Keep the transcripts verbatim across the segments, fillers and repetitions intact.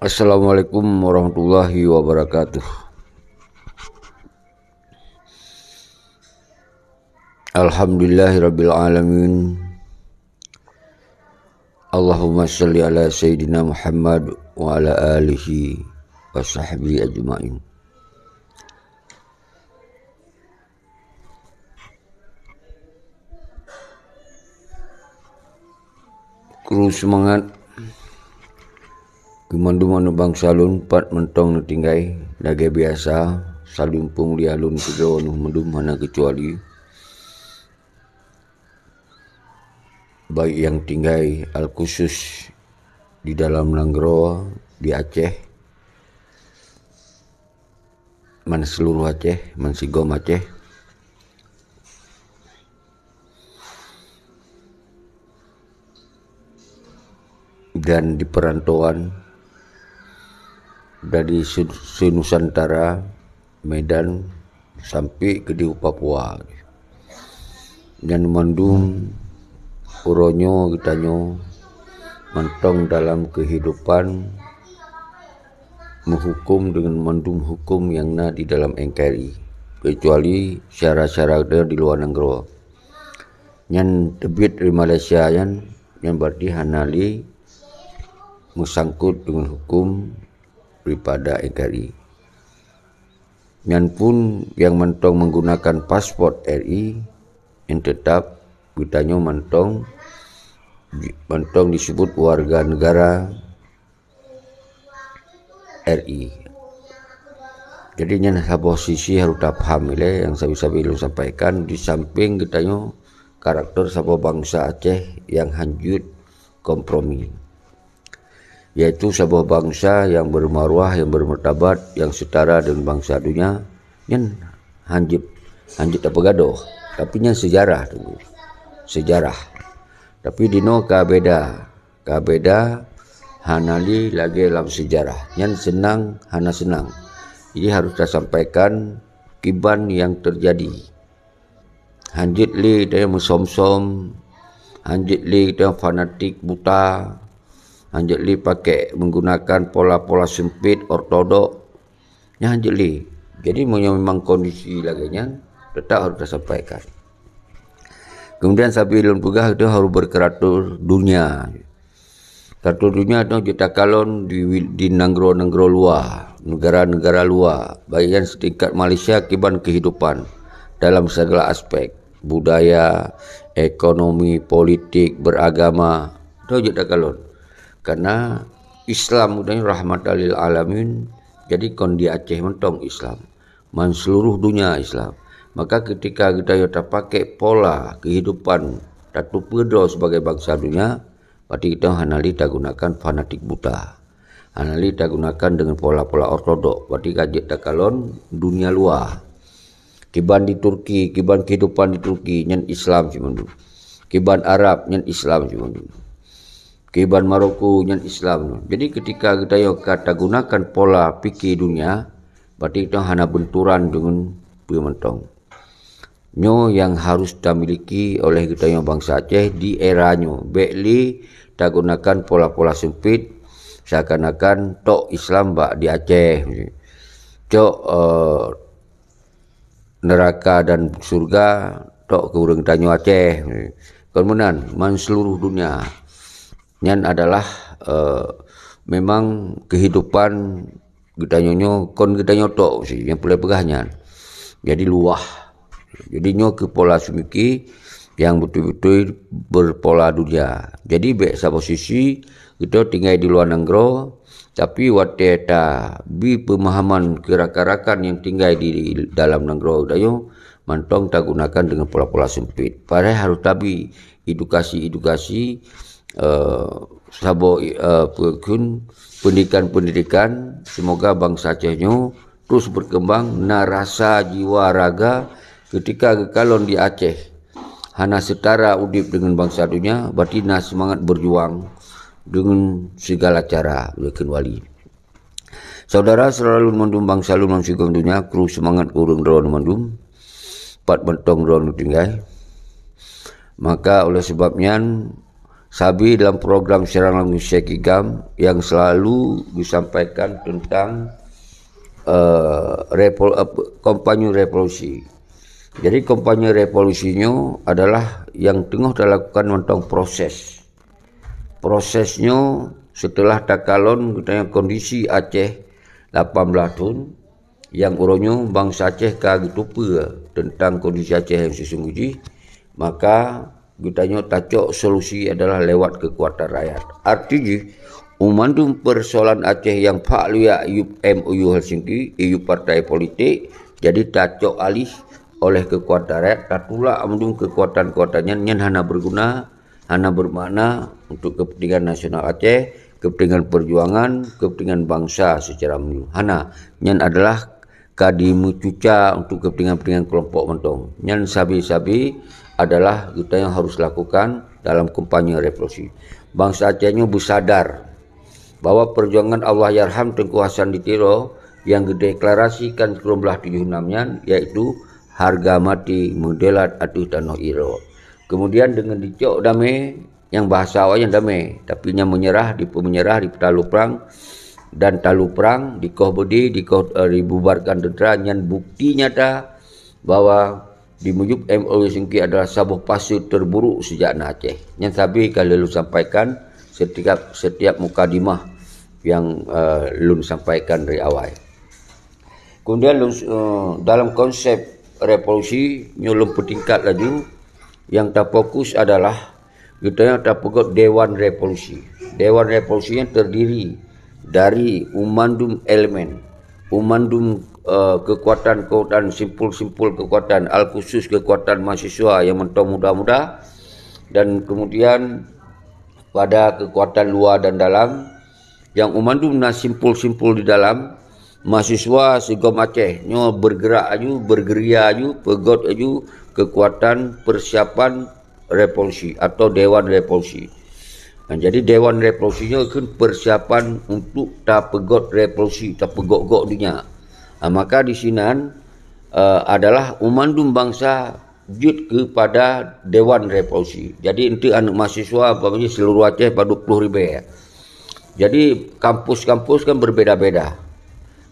Assalamualaikum warahmatullahi wabarakatuh. Alhamdulillahirabbilalamin. Allahumma shalli ala sayyidina Muhammad wa ala alihi wa sahbihi ajmain. Kru seumangat keu mandum aneuëk bansa lôn pat mantong neutinggai, lagée biasa, saleuem peumulia lôn keudroe neuh mandum hana keucuali, baik nyang tinggai al khusus di dalam nanggroe di Aceh, man seuluruh Aceh, man sigom Aceh, dan di perantauan dari se-, se-Nusantara, Medan, sampai ke di Papua. Dan mandum uroe nyoe geutanyoe mantong dalam kehidupan meuhukum dengan mandum hukum nyang na di dalam N K R I, kecuali syedara-syedara di luwa nanggroe. Nyan teubiet di Malaysia nyan, nyan berarti hana lé meusangkot dengan hukum daripada N K R I. Nyan pun nyang mantong menggunakan paspor R I, nyan tetap geutanyoe mantong, mantong disebut warga negara R I. Jadi nyan saboh sisi harus tapaham ilée nyang sabe-sabe lôn sampaikan, di samping geutanyoe karakter saboh bansa Aceh nyang hanjeuet kompromi, yaitu saboh bansa nyang bermaruah, nyang bermartabat, nyang setara dengan bansa dunia, nyan hanjeuet, hanjeuet tapeugadoh. Tapi nyan sejarah tu. Sejarah. Tapi dinoe ka beda. Ka beda, hana lé lagée lam sejarah. Nyan seunang hana seunang. Jadi harus tasampaikan kiban nyang teujadi. Hanjeuet lé tanyoe meusom-som, hanjeuet lé tanyoe fanatik buta, hanjeuet lé pakai menggunakan pola-pola sempit, ortodok, nyan hanjeuet lé. Jadi meunyoe memang kondisi lagée nyan, tetap harus tasampaikan. Kemudian sabe lôn peugah, itu harus berkeratur dunia. Keratur dunia tu jeuet takalon di wi-, di nanggroe-nanggroe luwa, negara-negara luwa, baik nyan setingkat Malaysia kiban kehidupan dalam segala aspek, budaya, ekonomi, politik, beragama, tu jeuet takalon. Karena Islam udah rahmatan lil alamin, jadi kon di Aceh mantong Islam, man seluruh dunia Islam. Maka ketika geutanyoe tapakai pola kehidupan tateupeue droe sebagai bansa dunia, berarti geutanyoe hana lé tagunakan fanatik buta. Hana lé tagunakan dengan pola-pola ortodok, berarti ka jeuet takalon dunia luwa. Kiban di Turki, kiban kehidupan di Turki, nyan Islam cit mandum. Kiban Arab, nyan Islam cit mandum. Kiban Maroko, nyan Islam. Jadi ketika geutanyoe ka tagunakan pola pikir dunia, berarti geutanyoe hana benturan dengan peue mantong. Nyoe nyang harus tamiliki oleh geutanyoe bansa Aceh di era nyoe. Bék lé tagunakan pola-pola sempit, seakan-akan tok Islam bak di Aceh. Cok, eh, neraka dan syurga tok keu ureuëng tanyoe Aceh. Kon meunan, man seluruh dunia. Nyan adalah, eh, memang kehidupan geutanyoe nyoe, kon geutanyoe tok si nyang peureulée peugah nyan. Jadi luwah. Jadi nyoe keu pola seumiki nyang beutôi-beutôi berpola dunia. Jadi bék saboh sisi geutanyoe tinggai di luwa nanggroe, tapi watée tabi peumahaman keu rakan-rakan nyang tinggai di dalam nanggroe geutanyoe, mantong tagunakan dengan pola-pola sempit. Padahai harus tabi edukasi-edukasi, eh, saboh, eh, peue kheun, pendidikan-pendidikan, semoga bansa Aceh nyoe terus berkembang, na rasa jiwa raga ketika geukalon di Aceh hana setara udeb dengan bansa dunia, berarti na semangat berjuang dengan segala cara, udah kheun wali. Saudara, seuraha lôn mandum bansa lôn lam sigom donya, kru seumangat keu ureuëng droe mandum, pat mantong droe tinggai. Maka oleh sebab nyan, sabe dalam program Seurang Lam Indonesia Kigam nyang selalu geusampaikan teuntang, eh, repol-, eh, kampanye revolusi. Jadi, kampanye revolusi nyoe adalah nyang teungoh talakukan mantong proses. Proses nyoe seuteulah takalon geutanyoe kondisi Aceh lapan blaih thon, nyang uroe nyoe bansa Aceh ka geuteupeue teuntang kondisi Aceh nyang sisunggoh jih, maka geutanyoe tacok solusi adalah lewat keukuatan rakyat. Arti jih, meumandum peusoalan Aceh nyang phak luyak yup M O U Helsinki, yup partai politik, jadi tacok alih oleh keukuatan rakyat, tatulak mandum keukuatan-keukuatan nyan, nyan hana beuguna, hana beumakna untuk keupeuntingan nasional Aceh, keupeuntingan peujuangan, keupeuntingan bansa seucara menyeluruh. Hana, nyan adalah ka dimeucuca untuk keupeuntingan-keupeuntingan keulompok mantong. Nyan sabe-sabe adalah geutanyoe harus lakukan dalam kampanye revolusi. Bansa Aceh nyoe beusadar bahwa peujuangan Allahyarham Teungku Hasan di Tiro nyang geudeklarasikan sikureueng blaih tujoh nam nyan, yaitu hareuga maté meudelat ateueh tanoh Tiro. Keumudian deungon dicok damé, nyang bahasa awaknyan damé, tapi nyang meunyeurah, dipeumeunyeurah, dipeutalô prang, dan talô prang, dikoh beudé, dikoh, eh, dibubarkan teuntara, nyan bukti nyata bahwa di meuyup M O U Helsinki adalah saboh pase teuburuk seujak na Aceh. Nyan sabe ka lheueh lôn sampaikan setiap, setiap mukadimah nyang, eh, lôn sampaikan dari awai. Keumudian lôn, eh, dalam konsep revolusi nyoe lôn peutingkat laju, nyang tafokus adalah geutanyoe tapeugot Dewan Revolusi. Dewan Revolusi nyan teurdiri dari meumandum elemen, meumandum, eh, keukuatan-keukuatan, simpul-simpul keukuatan, alkhusus keukuatan mahasiswa nyang mantong muda-muda, dan keumudian pada keukuatan luwa dan dalam, nyang meumandum na simpul-simpul di dalam, mahasiswa sigom Aceh nyoe beurgeurak aju, beurgeuria aju, peugot aju keukuatan peusiapan revolusi atau Dewan Revolusi. Nah, jadi Dewan Revolusi nyoe kheun peusiapan untuk tapeugot revolusi, tapeugot-got donya. Nah, maka di sinan, eh, adalah meumandum bansa jeuet keupada Dewan Revolusi. Jadi, eunteuk aneuëk mahasiswa, umpamanya seluruh Aceh padub ploh ribée. Jadi, kampus-kampus kan berbeda-beda.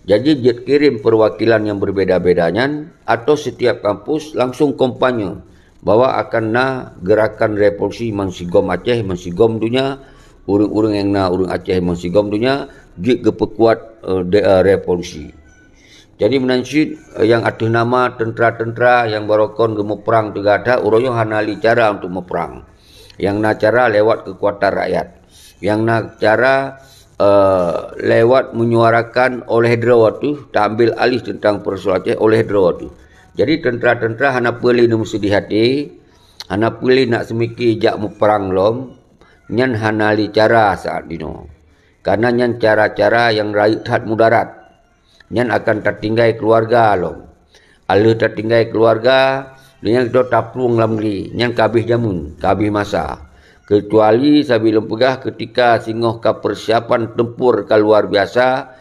Jadi, jeuet kirém peuwakilan nyang berbeda-beda nyan, atau setiap kampus langsung kampanye bahwa akan na geurakan revolusi mansigom Aceh, mansigom donya, ureuëng-ureuëng nyang na ureuëng Aceh mansigom donya, jeuet geupeukuat, eh, de-, eh, revolusi. Jadi meunan cit, eh, nyang ateueh nama teuntara-teuntara nyang barokon geumuprang teuga that, uroe nyoe hana lé cara untuk muprang. Nyang na cara lewat keukuatan rakyat. Nyang na cara, eh, lewat menyuarakan óh lhée droe teuh, taambil alih teuntang peusoalan Aceh óh lhée droe teuh. Jadi teuntara-teuntara hana peue lé neumeuseudeh até, hana peue lé nak seumike jak muprang lom, nyan hana lé cara saát jinoe. Kareuna nyan cara-cara nyang rayeuk that mudarat. Nyan akan tatinggai keuluwarga lom. Óh lheueh tatinggai keuluwarga, lheueh nyan geutanyoe taplueng lam glé, nyan ka habéh jamén, ka habéh masa. Keucuali sabe lôn peugah keutika singoh ka peusiapan teumpur ka luwa biasa,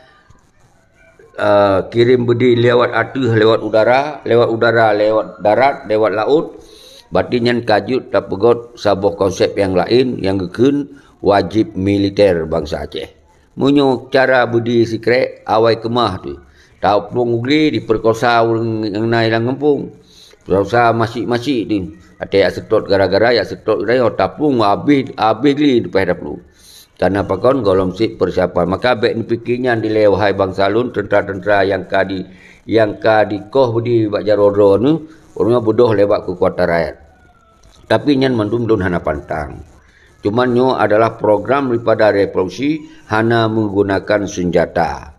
eh, kirém beudé lewat ateueh, lewat udara, lewat udara, lewat darat, lewat laôt, berarti nyan ka jeuet tapeugot saboh konsep nyang laén nyang geukheun wajéb militer bansa Aceh. Meunyoe cara beudé sikrék, awai keumah teuh. Taplueng u glé, dipeukosa ureuëng nyang na lam gampông. Peukosa masék-masék teuh. Até jak seutôt gara-gara jak seutôt geutanyoe taplueng habéh, habéh glé leupah taplueng. Kareuna pakon gohlom cit peusiapan. Maka bék neupike nyan dilée wahai bansa lôn, teuntara-teuntara nyang ka di, nyang ka dikoh beudé bak jaroe droeneuh, ureuëng nyoe beudôh lewat keukuatan rakyat. Tapi nyan mandum lôn hana pantang. Cuman nyoe adalah program daripada revolusi hana menggunakan senjata.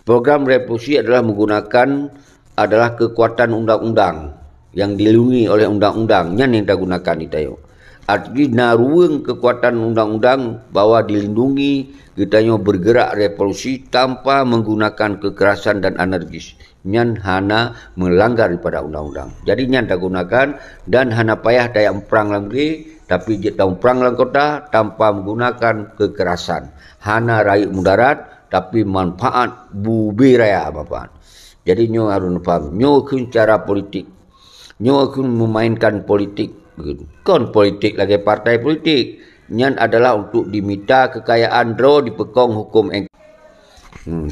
Program revolusi adalah menggunakan, adalah kekuatan undang-undang yang dilindungi oleh undang-undang, nyan nyang tagunakan di tanyoe. Arti na ruweueng kekuatan undang-undang bahwa dilindungi geutanyoe bergerak revolusi tanpa menggunakan kekerasan dan anarkis. Nyan hana meulanggar daripada undang-undang. Jadi nyan tagunakan dan hana payah tajak muprang lam glé, tapi jeuet tamuprang lam kota tanpa menggunakan kekerasan. Hana rayeuk mudarat, tapi manfaat bubé raya manfaat. Jadi nyoe harôh neupaham, nyoe kheun cara politik. Nyoe kheun meumainkan politik. Kon politik lagée partai politik. Nyan adalah untuk dimita kekayaan droe dipeukong huköm eng-, hmm,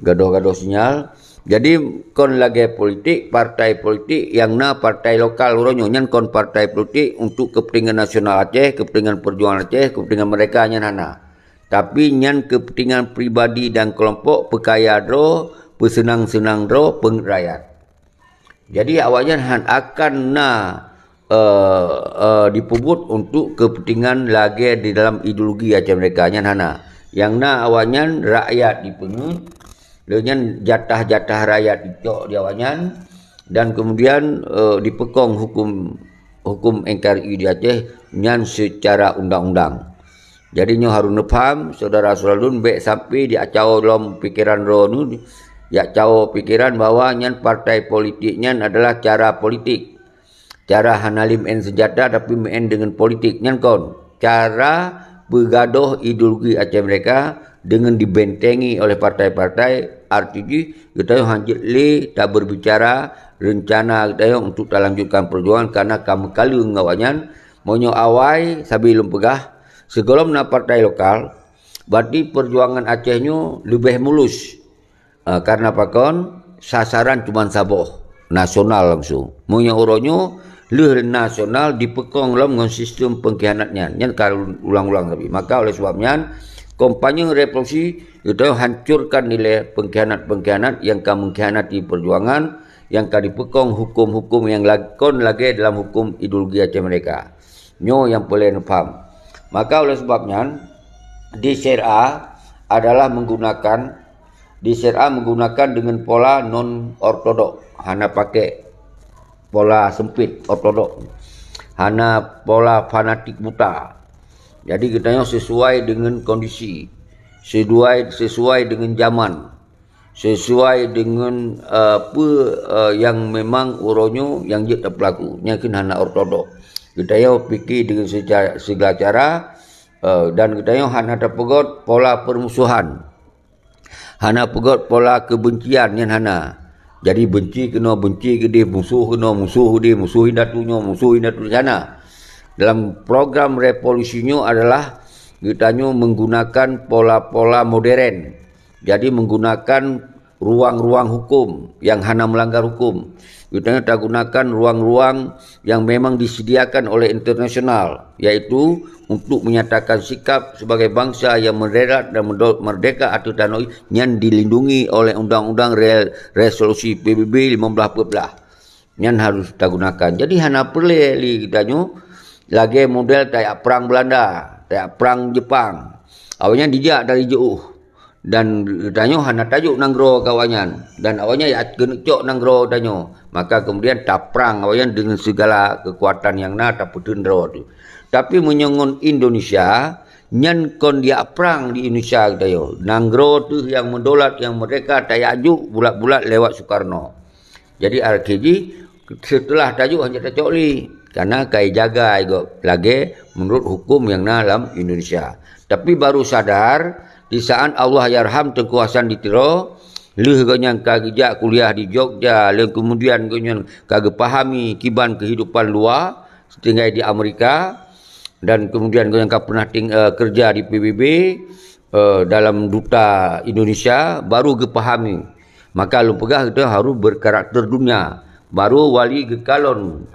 gadoh-gadoh sinyal. Jadi, kon lagée politik, partai politik nyang na partai lokal uroe nyoe, nyan kon partai politik untuk kepentingan nasional Aceh, kepentingan perjuangan Aceh, kepentingan mereka nyan hana. Tapi nyan kepentingan pribadi dan kelompok, peukaya droe, peuseunang-seunang droe, peungét rakyat. Jadi awaknyan han akan na, eh, eh, dipeubuet untuk kepentingan lagée di dalam ideologi Aceh Merdeka nyan hana. Nyang na awaknyan rakyat dipeungét, lé nyan jatah-jatah rakyat dicok di awaknyan, dan kemudian, eh, dipeukong huköm, huköm N K R I di Aceh nyan secara undang-undang. Jadi nyoe harôh neupaham, syedara-syedara lôn, bék sampai diacau lom pikeran droeneuh, diacau pikeran bahwa nyan partai politik nyan adalah cara politik. Cara hana lé meu'en seunjata tapi meu'en deungon politik. Nyan kon. Cara peugadôh ideologi Aceh Merdeka deungon dibentengi oleh partai-partai, arti jih geutanyoe hanjeuet lé tabeurbicara reuncana geutanyoe untuk talanjutkan peujuangan karna ka meukaleueng awaknyan. Meunyoe awai sabe lôn peugah, sigohlom na partai lokal, berarti peujuangan Aceh nyoe leubeh mulus. Ah, karna pakon? Sasaran cuman saboh, nasional langsung. Meunyoe uroe nyoe lheueh nasional dipeukong lom ngon sistem pengkhianat nyan. Nyan ka ulang-ulang tapi. Maka oleh sebab nyan, kampanye revolusi geutanyoe hancurkan nilai pengkhianat-pengkhianat nyang ka mengkhianati perjuangan, nyang ka dipeukong huköm-huköm nyang lag-, kon lagée dalam huköm ideologi Aceh Merdeka. Nyoe nyang peureulée neupaham. Maka oleh sebab nyan, di C R A adalah menggunakan, di C R A menggunakan dengan pola non ortodok, hana pakai pola sempit ortodok, hana pola fanatik buta. Jadi geutanyoe sesuai dengan kondisi, sesuai, sesuai dengan zaman. Sesuai dengan, eh, peue, eh, nyang memang uroe nyoe nyang jeuet tapeulaku. Nyan keuh hana ortodok. Geutanyoe pike dengan secara, segala cara, eh, dan geutanyoe hana tapeugét pola permusuhan. Hana peugét pola kebencian nyan hana. Jadi benci keunoe benci keudeh, musoh keunoe musoh keudeh, musoh indatu nyoe, musoh indatu di sana. Dalam program revolusi nyoe adalah geutanyoe menggunakan pola-pola modern. Jadi menggunakan ruang-ruang hukum yang hana melanggar hukum. Geutanyoe tagunakan ruang-ruang yang memang disediakan oleh internasional, yaitu untuk menyatakan sikap sebagai bangsa yang merdeka dan merdeka atau tanoh nyan dilindungi oleh undang-undang re-, resolusi P B B lima belas empat belas. Nyan harus tagunakan. Jadi hana peureulée lé geutanyoe lagée model tajak prang Belanda, tajak prang Jepang. Awaknyan dijak dari jeuôh. Dan geutanyoe hana tajok nanggroe keu awaknyan. Dan awaknyan jak keuneuk cok nanggroe geutanyoe. Maka kemudian taprang awaknyan dengan segala kekuatan yang na tapeuteun droe teuh. Tapi meunyoe ngon Indonesia, nyan kon dijak prang di Indonesia geutanyoe. Nanggroe teuh nyang meudolat, nyang merdeka tajak juk bulat-bulat lewat Soekarno. Jadi akhé jih seuteulah tajok hana tacok lé, karna ka ijaga gob lagée meunurot huköm nyang na lam Indonesia. Tapi baru sadar di saat Allahyarham Teungku Hasan di Tiro, lheueh gobnyan ka geujak kuliah di Jogja, lheueh keumudian gobnyan ka geupahami kiban keuhidupan luwa, tinggai di Amerika, dan keumudian gobnyan ka peunah ting-, eh, keureuja di P B B, eh, dalam duta Indonesia, baru geupahami. Maka lôn peugah geutanyoe harôh berkarakter dunia, baru wali geukalon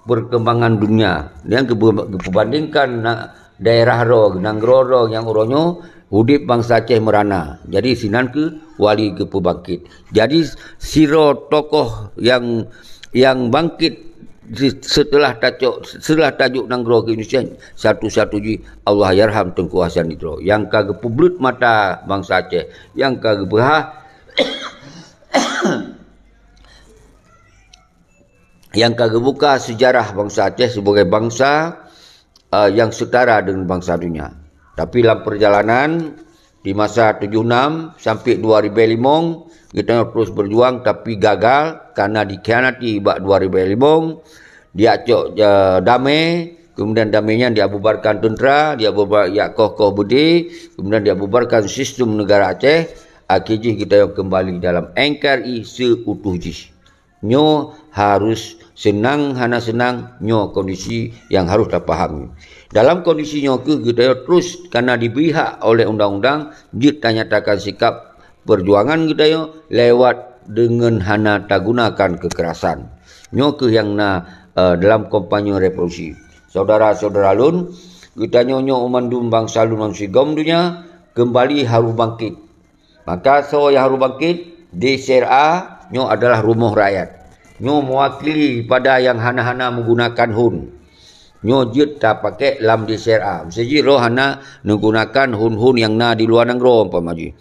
perkembangan dunia. Nyang geupe-, geupeubandingkan na daerah droe, nanggroe droe nyang uroe nyoe udeb bansa Aceh meurana. Jadi sinan keuh wali geupeubangkit. Jadi sidroe tokoh nyang, nyang bangkit se-, seuteulah tacok, seuteulah tajok nanggroe keu Indonesia, satu-satu jih Allahyarham Teungku Hasan di Tiro. Nyang ka geupeubleut mata bansa Aceh, nyang ka geubeuhah, nyang ka geubuka seujarah bansa Aceh sebagai bansa, eh, nyang seutara deungon bansa dunia. Tapi lam peurjalanan, di masa tujoh enam sampai dua ribée limong, geutanyoe terus berjuang tapi gagal karna dikhianati bak dua ribée limong, dijak cok, eh, damé, kemudian damé nyan dibubarkan teuntra, dibubar-, dijak koh-koh beudé, kemudian dibubarkan sistem negara Aceh, akhé jih geutanyoe keumbali dalam N K R I seuutuh jih. Nyoe harus seunang hana seunang, nyoe kondisi nyang harus tapahami. Dalam kondisi nyoe kheueh geutanyoe terus kana dibri hak oleh undang-undang jeuet tanyatakan sikap peujuangan geutanyoe lewat deungon hana tagunakan keukerasan. Nyoe kheueh nyang na, eh, dalam kampanye revolusi. Syedara-syedara lôn, geutanyoe nyoe mandum bansa lôn nyang sigom donya keumbali harôh bangkét. Maka soe nyang harôh bangkét? D C R A nyoe adalah rumoh rakyat. Nyoe meuwakili pada nyang hana-hana meugunakan hon. Nyoe jeuet tapakék lam D C R A. Meusé jih droe hana neugunakan hon-hon nyang na di luwa nanggroe umpama jih.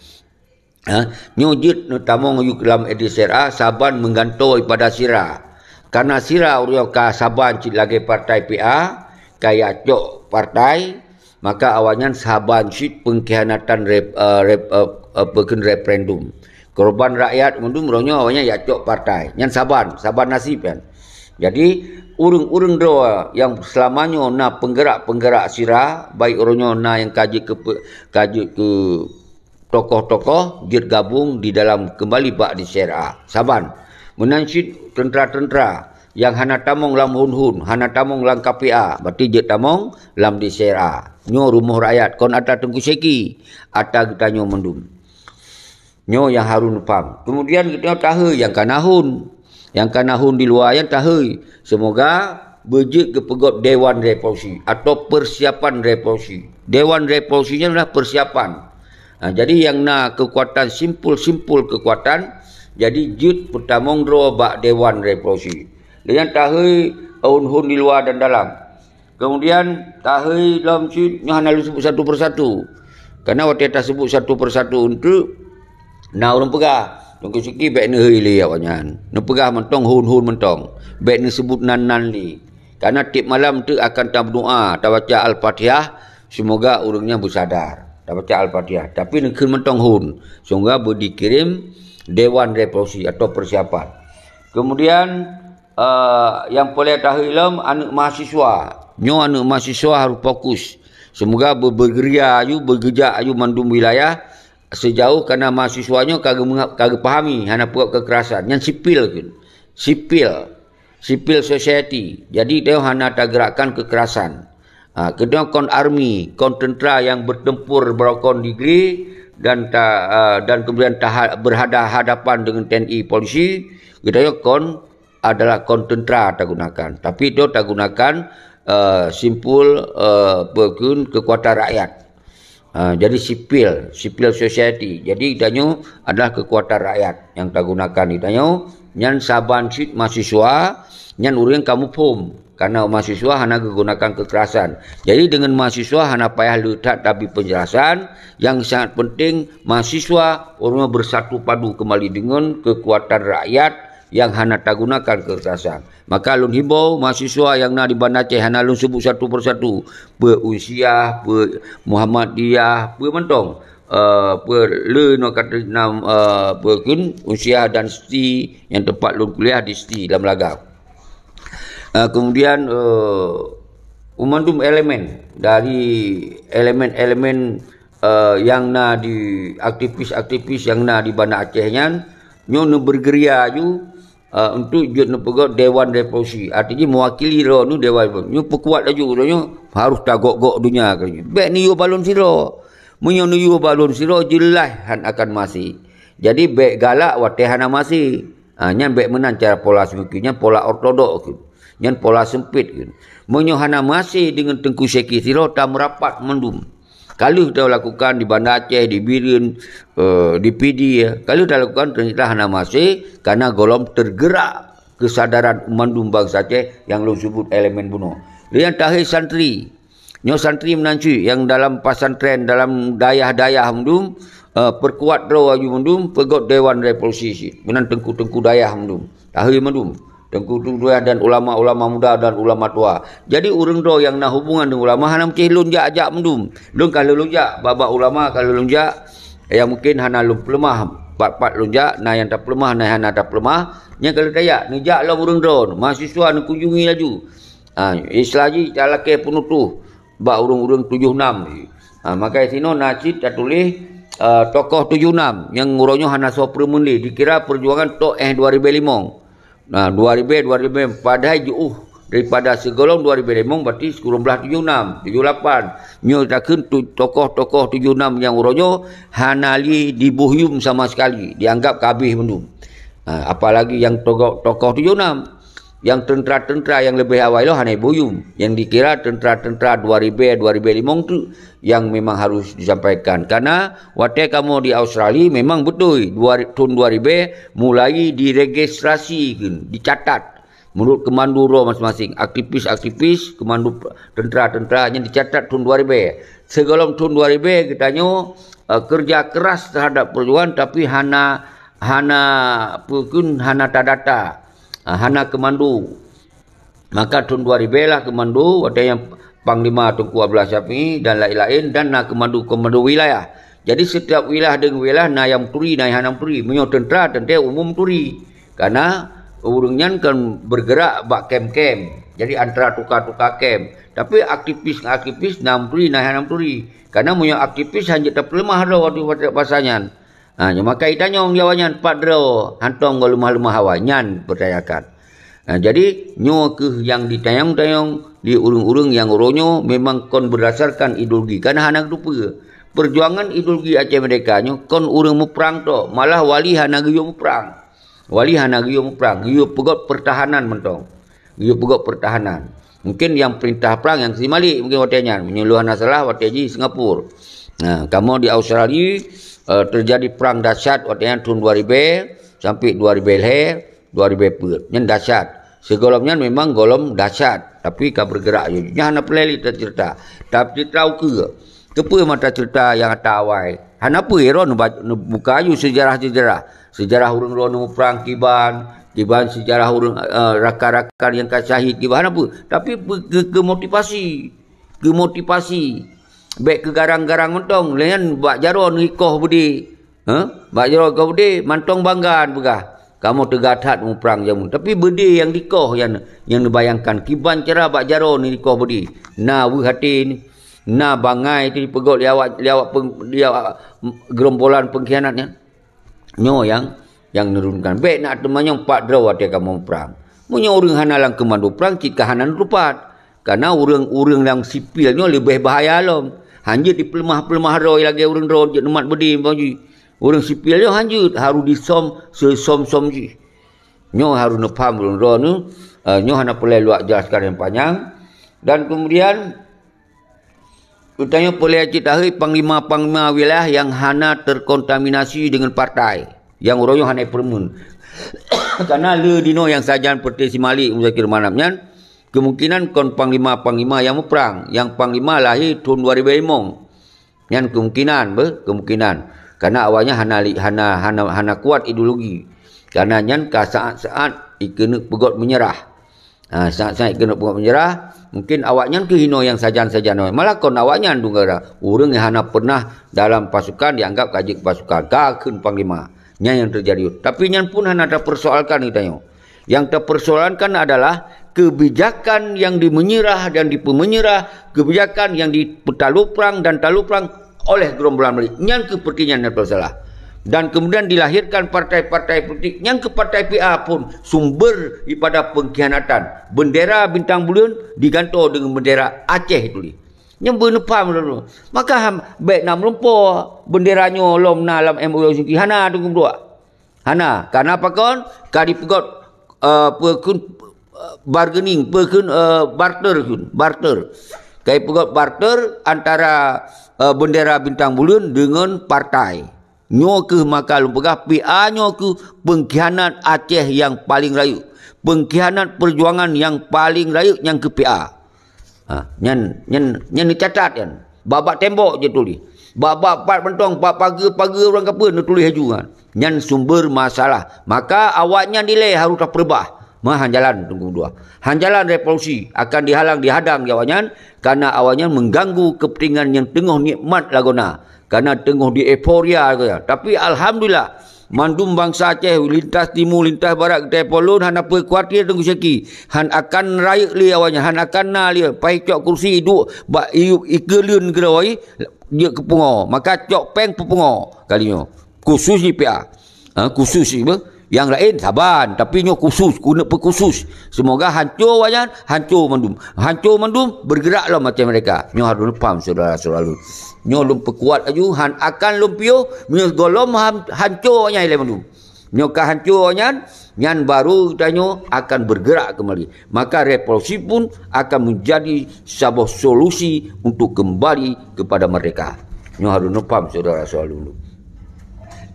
Ha? Nyoe jeuet neutamong ayue lam D C R A saban meugantoe pada sira. Karena sira ureuëng ka saban cit lagée partai P A, ka yacok partai, maka awaknyan saban cit pengkhianatan rep, eh, rep, eh, eh, peukheun referendum. Korban rakyat mandum uroe nyoe awaknyan yacok partai. Nyan saban, saban nasib kan. Jadi, ureuëng-ureuëng droe nyang seulama nyoe na penggerak-penggerak sira, baik uroe nyoe na nyang ka jeuet keu pe, ka jeuet keu tokoh-tokoh jeuet gabong di dalam keumbali bak D C R A. Saban. Meunan cit teuntra-teuntra nyang hana tamong lam hon-hon, hana tamong lam K P A, berarti jeuet tamong lam D C R A. Nyoe rumoh rakyat, kon atra Teungku Syeki, atra geutanyoe mandum. Nyoe nyang harôh neupaham. Kemudian geutanyoe tahei nyang kana hon. Nyang kana hon di luwa nyan tahei. Seumoga beujeuet geupeugot Dewan Revolusi atau persiapan revolusi. Dewan Revolusi nyan adalah persiapan. Ha, jadi nyang na keukuatan simpul-simpul keukuatan, jadi jeuet peutamong droe bak Dewan Revolusi. Lé nyan tahei hon-hon di luwa dan dalam. Kemudian tahei lom cit nyoe hana lôn sebut satu persatu. Karena watée tasebut satu persatu eunteuk na ureuëng peugah, Teungku Syeki bék neuhei lé awaknyan. Neupeugah mantong hon-hon mantong. Bék neusebut nan-nan lé. Karena tieb malam teuk akan tameudoa, tabaca Al-Fatihah, seumoga ureuëng nyan beusadar. Tabaca Al-Fatihah. Tapi neukheun mantong hon, seumoga beudikirém Dewan Revolusi atau persiapan. Kemudian, eh, nyang peureulée tahei lom aneuëk mahasiswa. Nyoe aneuëk mahasiswa harôh fokus. Seumoga beu, beugeuria ayue, beugeujak ayue mandum wilayah, seujaoh kana mahasiswa nyoe ka geumeunga, ka geupahami hana peugot keukerasan. Nyan sipil kheun. Sipil. Civil society. Jadi, tanyoe hana tageurakkan keukerasan. Ha, keudroe kon army, kon teuntra nyang beuteumpur beurokon degree dan ta, ha, dan kemudian taha, berhada-hadapan dengan T N I polisi, geutanyoe kon adalah kon teuntra tagunakan. Tapi tanyoe tagunakan, eh, simpul, eh, peue kheun keukuatan rakyat. Ha, jadi sipil, civil society. Jadi tanyoe adalah keukuatan rakyat nyang tagunakan di tanyoe. Nyan saban cit mahasiswa, nyan ureuëng ka muphom. Karena mahasiswa hana geugunakan keukerasan. Jadi dengan mahasiswa hana payah le that tabri penjelasan. Yang sangat penting, mahasiswa ureuëng bersatu padu kembali dengan keukuatan rakyat yang hana tagunakan keukerasan. Maka lôn himbau mahasiswa nyang na di Banda Aceh, hana lôn sebut satu persatu, peue Unsiah, peue Muhammadiyah, peue mantong, eh, peue le nyoe ka teunam, eh, peue kheun Unsiah dan STI nyang teumpat lôn kuliah di STI lam Lagak. Eh, kemudian, eh, mandum elemen dari elemen-elemen, eh, nyang na di aktivis-aktivis nyang na di Banda Aceh nyan, nyoe neubeugeuria aju, eh, untuk jeuet neupeugot Dewan Revolusi. Artinya mewakili droe nyoe Dewan Revolusi. Nyoe peukuat laju droe nyoe harôh tagok-gok donya keu nyoe. Bék neuyue balon sidroe. Meunyoe neuyue balon sidroe jeulaih han akan maséh. Jadi bék galak watée hana maséh. Ha, nyan bék meunan cara pola seumeukeu nyan pola ortodok kheun. Nyan pola seumpet kheun. Meunyoe hana maséh deungon Teungku Syeki sidroe tameurapat mandum. Ka lheueh talakukan di Banda Aceh, di Bireuen, eh, di Pidie, ya. Ka lheueh talakukan ternyata hana maséh karena gohlom teugerak keusadaran mandum bansa Aceh nyang lôn sebut elemen bunoe. Lé nyang tahé santri. Nyoe santri meunan cit nyang dalam pesantren, dalam dayah-dayah mandum, eh, peukuat droe aju mandum, peugot Dewan Revolusi cit. Meunan teungku-teungku dayah mandum. Tahé mandum. Teungku-teungku dayah dan ulama-ulama muda dan ulama tua. Jadi ureuëng droe nyang na hubungan deungon ulama hana meusti lôn jak-jak mandum. Lôn ka lôn jak, bak-bak ulama ka lôn jak. Nyang mungkin hana lôn peuleumah, pat-pat lôn jak, na nyang tapeuleumah, na nyang hana tapeuleumah. Nyang ka lôn tajak, neujak lom ureuëng droe, mahasiswa neukunjungi laju. Ha, istilah jih talakée peunutoh bak ureuëng-ureuëng tujoh nam. Ha, maka sinoe na cit tatuléh, eh, tokoh tujoh nam nyang uroe nyoe hana soe peureumeundi, dikira peujuangan tok éh dua ribée limong. Nah, dua ribèe, dua ribèe, padahai jiôh daripada sigohlom dua ribèe limong, berarti sikureueng blaih tujoh enam, tujoh lapan. Nyoe takheun tu, tokoh-tokoh tujoh enam nyang uroe nyoe hana lé diboh yum sama sekali, dianggap ka habéh mandum. Ha, apalagi nyang tokoh, tokoh tujoh enam. Nyang teuntara-teuntara nyang leubeh awai lom hana jiboh yum. Nyang dikira teuntara-teuntara dua ribèe, dua ribèe limong tu nyang memang harus disampaikan. Karena watèe kamoe di Australia memang beutôi dua, thôn dua ribèe mulai diregistrasi, dicatat. Menurut keumandu droe maséng-maséng, aktivis-aktivis, keumandu teuntara-teuntara nyan dicatat thôn dua ribèe. Sigohlom thôn dua ribèe geutanyoe, eh, keureuja keuras teuhadap peujuangan tapi hana, hana, peue kheun, hana tadata, ah, hana keumandu. Maka thôn dua ribèe lah keumandu, watèe nyang Panglima Teungku Abdullah Syafi'i dan laén-laén, dan na keumandu-keumandu wilayah. Jadi, setiap wilayah deungon wilayah na nyang meuturi, na nyang hana meuturi. Meunyoe teuntara, teuntèe umum meuturi. Karena ureueng nyan kan bergerak bak kem-kem. Jadi, antara tuka-tuka kem. Tapi, aktivis ngon aktivis na meuturi, na nyang hana meuturi. Karena meunyoe aktivis hana jeuet tapeuleumah droe watèe basa nyan. Ha, nyoe maka itanyong lé awaknyan, pat droe hantom goh leumah-leumah awai nyan peutanyakan. Ha, jadi, nyoe kheueh nyang ditanyong-tanyong lé ureueng-ureueng nyang uroe nyoe memang kon berdasarkan ideologi, karena hana geuteupeue. Peujuangan ideologi Aceh Merdeka nyoe kon ureueng muprang tok, malah wali hana geuyue muprang. Wali hana geuyue muprang, geuyue peugöt pertahanan mantong. Geuyue peugöt pertahanan. Mungkin nyang peurintah prang nyang si Malik mungkin watèe nyan. Meunyoe lôn hana salah, watèe jih Singapura. Nah, kamoe di Australia, eh, terjadi prang dahsyat watèe nyan thôn dua ribèe sampai dua ribèe lhèe, dua ribèe peuet. Nyan dahsyat. Sigohlom nyan memang gohlom dahsyat, tapi ka bergerak ju. Nyan hana peureulèe lé taceurita. Taceurita ukeue. Keupeue mata ceurita nyang ata awai? Hana peue, droe neuba-, neubuka ju seujarah-seujarah. Seujarah ureueng droe neumuprang kiban, kiban seujarah ureueng, eh, rakan-rakan nyang ka syahid kiban, hana peue. Tapi peu-, keu, keu motivasi. Keu motivasi. Bèk keu garang-garang mantong, lé nyan bak jaroe neuikoh beudé. Ha? Bak jaroe neuikoh beudé, mantong bangga neupeugah, "Kamoe teuga that muprang jameun." Tapi beudé nyang dikoh nyan, nyang neubayangkan, kiban cara bak jaroe neuikoh beudé. Na weueh até nyan. Na bangai teuh jipeugöt lé awak, lé awak peng-, lé awak gerombolan pengkhianat nyan. Nyoe nyang, nyang neurunkan. Bèk na teumanyong pat droe watèe kamoe muprang. Meunyoe ureueng hana lam keumando prang, cit ka hana neuteupat. Karena ureueng-ureueng nyang sipil nyoe leubeh bahaya lom. Hanjeuet dipeuleumah-peuleumah droe lagèe ureueng droe jeuet neumat beudé umpama jih. Ureueng sipil nyoe hanjeuet harôh disöm seusom-som jih. Nyoe harôh neupham ureueng droe nyoe, eh, nyoe hana peureulèe lôn jelaskan nyang panyang. Dan keumudian, Geutanyoe peureulèe cit tahôi panglima-panglima wilayah nyang hana terkontaminasi deungon partai, nyang uroe nyoe hana peureumeun. Karena le dinoe nyang sajan peureuté si Malik Muzakir Manaf nyan, kemungkinan kon panglima-panglima nyang muprang, nyang panglima lahé thôn dua ribèe limong. Nyan kemungkinan, beuh, kemungkinan. Karena awaknyan hana li-, hana, hana, hana kuat ideologi. Karena nyan ka saat-saat jikeuneuk peugöt meunyeurah. Ha, saat-saat keuneuk peugöt meunyeurah, mungkin awaknyan kheueh inoe nyang sajan-sajan. Malah kon awaknyan dum gara-gara ureueng nyang hana pernah dalam pasukan dianggap ka jeuet pasukan, ka kheun panglima. Nyan nyang teujadi. Tapi nyan pun hana tapersoalkan geutanyoe. Yang tapersoalkan adalah kebijakan yang dimeunyeurah dan dipeumeunyeurah, kebijakan yang dipeutalu prang dan talu prang oleh gerombolan Malik. Nyan kheueh peurtikaian nyang salah. Dan kemudian dilahirkan partai-partai politik nyang kheueh partai P A pun sumber daripada pengkhianatan. Bendera bintang buleuen digantoe deungon bendera Aceh tuléh. Nyan beuneupham lom. Maka ham, bèk na meulumpoe bendera nyoe lom na lam M O U Helsinki. Hana, Teungku Abdullah. Hana, karena pakon? Ka dipeugöt, eh, peue kheun, eh, bargaining, peue kheun, eh, barter kheun, barter. Ka dipeugöt barter antara, eh, bendera bintang buleuen deungon partai. Nyoe kheueh maka lôn peugah P A nyoe kheueh pengkhianat Aceh nyang paleng rayeuk. Pengkhianat peujuangan nyang paleng rayeuk nyang kheueh P A. Ha, nyan, nyan, nyan neucatat nyan. Bak-bak tembok jituléh. Bak-bak pat mantong, bak pageue-pageue ureueng kapeue neutuléh laju nyan. Nyan sumber masalah. Maka awaknyan dilèe harôh tapeurubah. Meuhan jalan Teungku Abdullah. Han jalan revolusi akan dihalang, dihadang di awaknyan, karena awaknyan mengganggu kepentingan nyang teungoh nikmat lagoena. Karena teungoh di euforia lagoena. Tapi alhamdulillah, mandum bansa Aceh, lintas timu, lintas barat, geutanyoe lôn hana peue khawatir Teungku Syaki. Han akan rayeuk lé awaknyan, han akan na lé, paih cok kursi duek bak ié-, ikeue leuen keudroe jeuet keu pungo. Maka cok péng peupungo kali nyoe. Khusus di P A. Ha, khusus di, beuh. Nyang laén saban, tapi nyoe khusus, keuneuk peukhusus. Seumoga hanco awaknyan, hanco mandum. Hanco mandum, bergerak lom até mereka. Nyoe harôh paham, syedara-syedara lôn. Nyoe lôn peukuat laju, han akan lôn piôh, meunyoe gohlom han-, hanco awaknyan ilée mandum. Nyoe ka hanco awaknyan, nyan baru geutanyoe akan bergerak kembali. Maka revolusi pun akan menjadi saboh solusi untuk kembali kepada merdeka. Nyoe harôh paham, syedara-syedara lôn.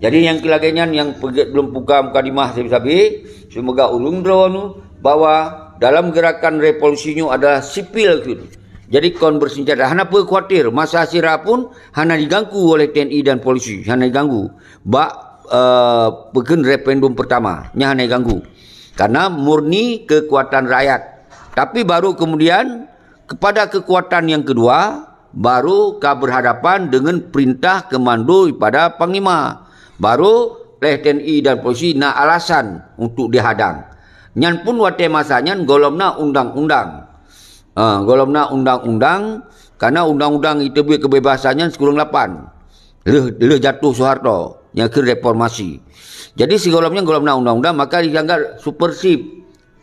Jadi nyang keu lagée nyan nyang peugét lôn buka mukadimah sabe-sabe, seumoga ureuëng droeneuh bahwa dalam gerakan revolusi nyoe adalah sipil keuh. Jadi kon bersenjata, hana peue khawatir, masa sira pun hana diganggu oleh T N I dan polisi, hana diganggu. Bak, eh, peukheun referendum pertama, nyan hana diganggu. Karena murni kekuatan rakyat. Tapi baru kemudian kepada kekuatan yang kedua, baru ka berhadapan dengan perintah komando daripada panglima. Baru oleh T N I dan polisi na alasan untuk dihadang. Nyan pun watée masa nyan gohlom na undang-undang. Ha, gohlom na undang-undang, karena undang-undang iteubiet kebebasan nyan sikureueng lapan. Lheueh, lheueh jatuh Soeharto, nyang kheun reformasi. Jadi sigohlom nyan gohlom na undang-undang, maka dianggap supersip.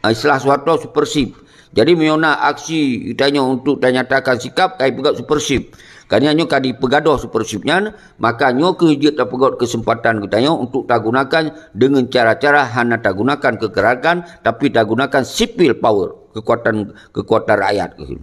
Ah, istilah Soeharto supersip. Jadi meunyoe na aksi geutanyoe untuk tanyatakan sikap, ka ipeugét supersip. Karena nyoe ka dipeugadôh supersip nyan, maka nyoe keuh jeuet tapeugét kesempatan geutanyoe untuk tagunakan dengan cara-cara hana tagunakan kekerasan, tapi tagunakan civil power, kekuatan, kekuatan rakyat keuh.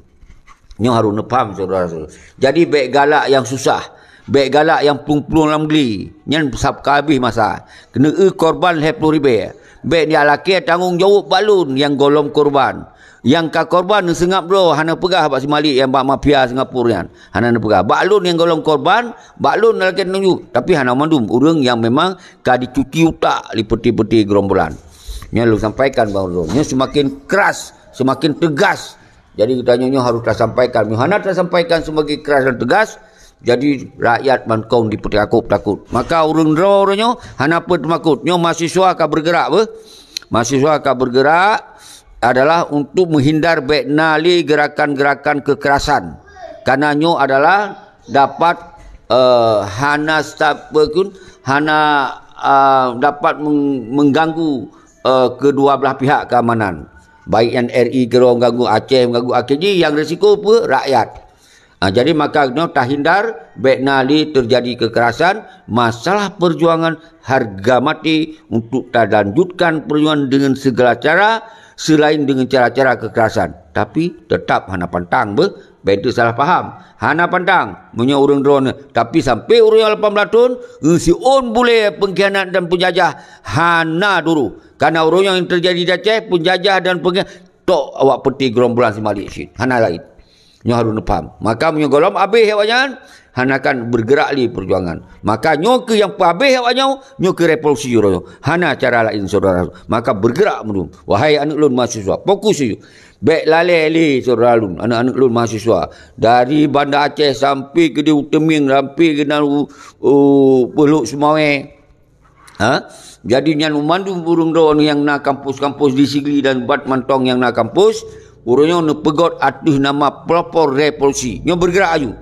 Nyoe harôh neupaham, syedara-syedara. Jadi, bék galak nyang susah. Bék galak nyang plueng-plueng lam gle. Nyan sab ka habéh masa. Keuneuk eu korban lhée ploh ribée. Bék jak lakée tanggong jaweueb bak lôn nyang gohlom korban. Nyang ka korban neuseungab droe, hana peugah bak si Malik nyang bak mafia Singapura nyan. Hana neupeugah. Bak lôn nyang gohlom korban, bak lôn lakée tanggong jaweueb. Tapi hana mandum ureuëng nyang memang ka dicuci utak lé peuti-peuti gerombolan. Nyan lôn sampaikan bak ureuëng. Nyoe seumaken keras, seumaken teugas. Jadi, geutanyoe nyoe harôh tasampaikan. Meunyoe hana tasampaikan seumaken keras dan teugas, jadi rakyat mantong dipeutakot-takot. Maka ureuëng droe nyoe hana peue teumakot. Nyoe mahasiswa ka bergerak beuh. Mahasiswa ka bergerak adalah untuk menghindar bék na lé gerakan-gerakan kekerasan. Karena nyoe adalah dapat, eh, hana stop pun, hana, ah, dapat meng-, mengganggu, eh, kedua belah pihak keamanan. Baik nyang R I keudroe ganggu, Aceh ganggu, akhé jih nyang risiko peue? Rakyat. Ha, jadi maka nyoe tahindar, bék na lé teujadi kekerasan, masalah perjuangan harga mati untuk talanjutkan perjuangan dengan segala cara, selain dengan cara-cara kekerasan. Tapi, tetap hana pantang beuh, bék teuk salah paham. Hana pantang, meunyoe ureuëng droeneuh, tapi sampai ureuëng nyang lapan belas thon, siôn bulée pengkhianat dan penjajah hana duroh. Karena ureuëng nyang teujadi di Aceh, penjajah dan pengkhianat, tok awak peuti gerombolan si Malik cit. Hana laén. Nyoe harôh neupaham. Maka meunyoe gohlom abéh awaknyan, hana akan bergerak lé perjuangan. Maka nyoe keuh nyang peuabéh awaknyoe, nyoe keuh revolusi uroe nyoe. Hana cara laén, syedara. Maka bergerak mandum. Wahai aneuëk lôn mahasiswa, fokus saja. Bék lalée lé, syedara lôn, aneuëk-aneuëk lôn mahasiswa. Dari Banda Aceh sampai keudéh u Teumieng, sampai keunan u, u Peuhlok Seumawé. Ha? Jadi nyan mandum ureuëng droeneuh nyang na kampus-kampus di Sigli dan bak mantong nyang na kampus, uroe nyoe neupeugét ateueh nama pelopor revolusi. Nyoe bergerak aju.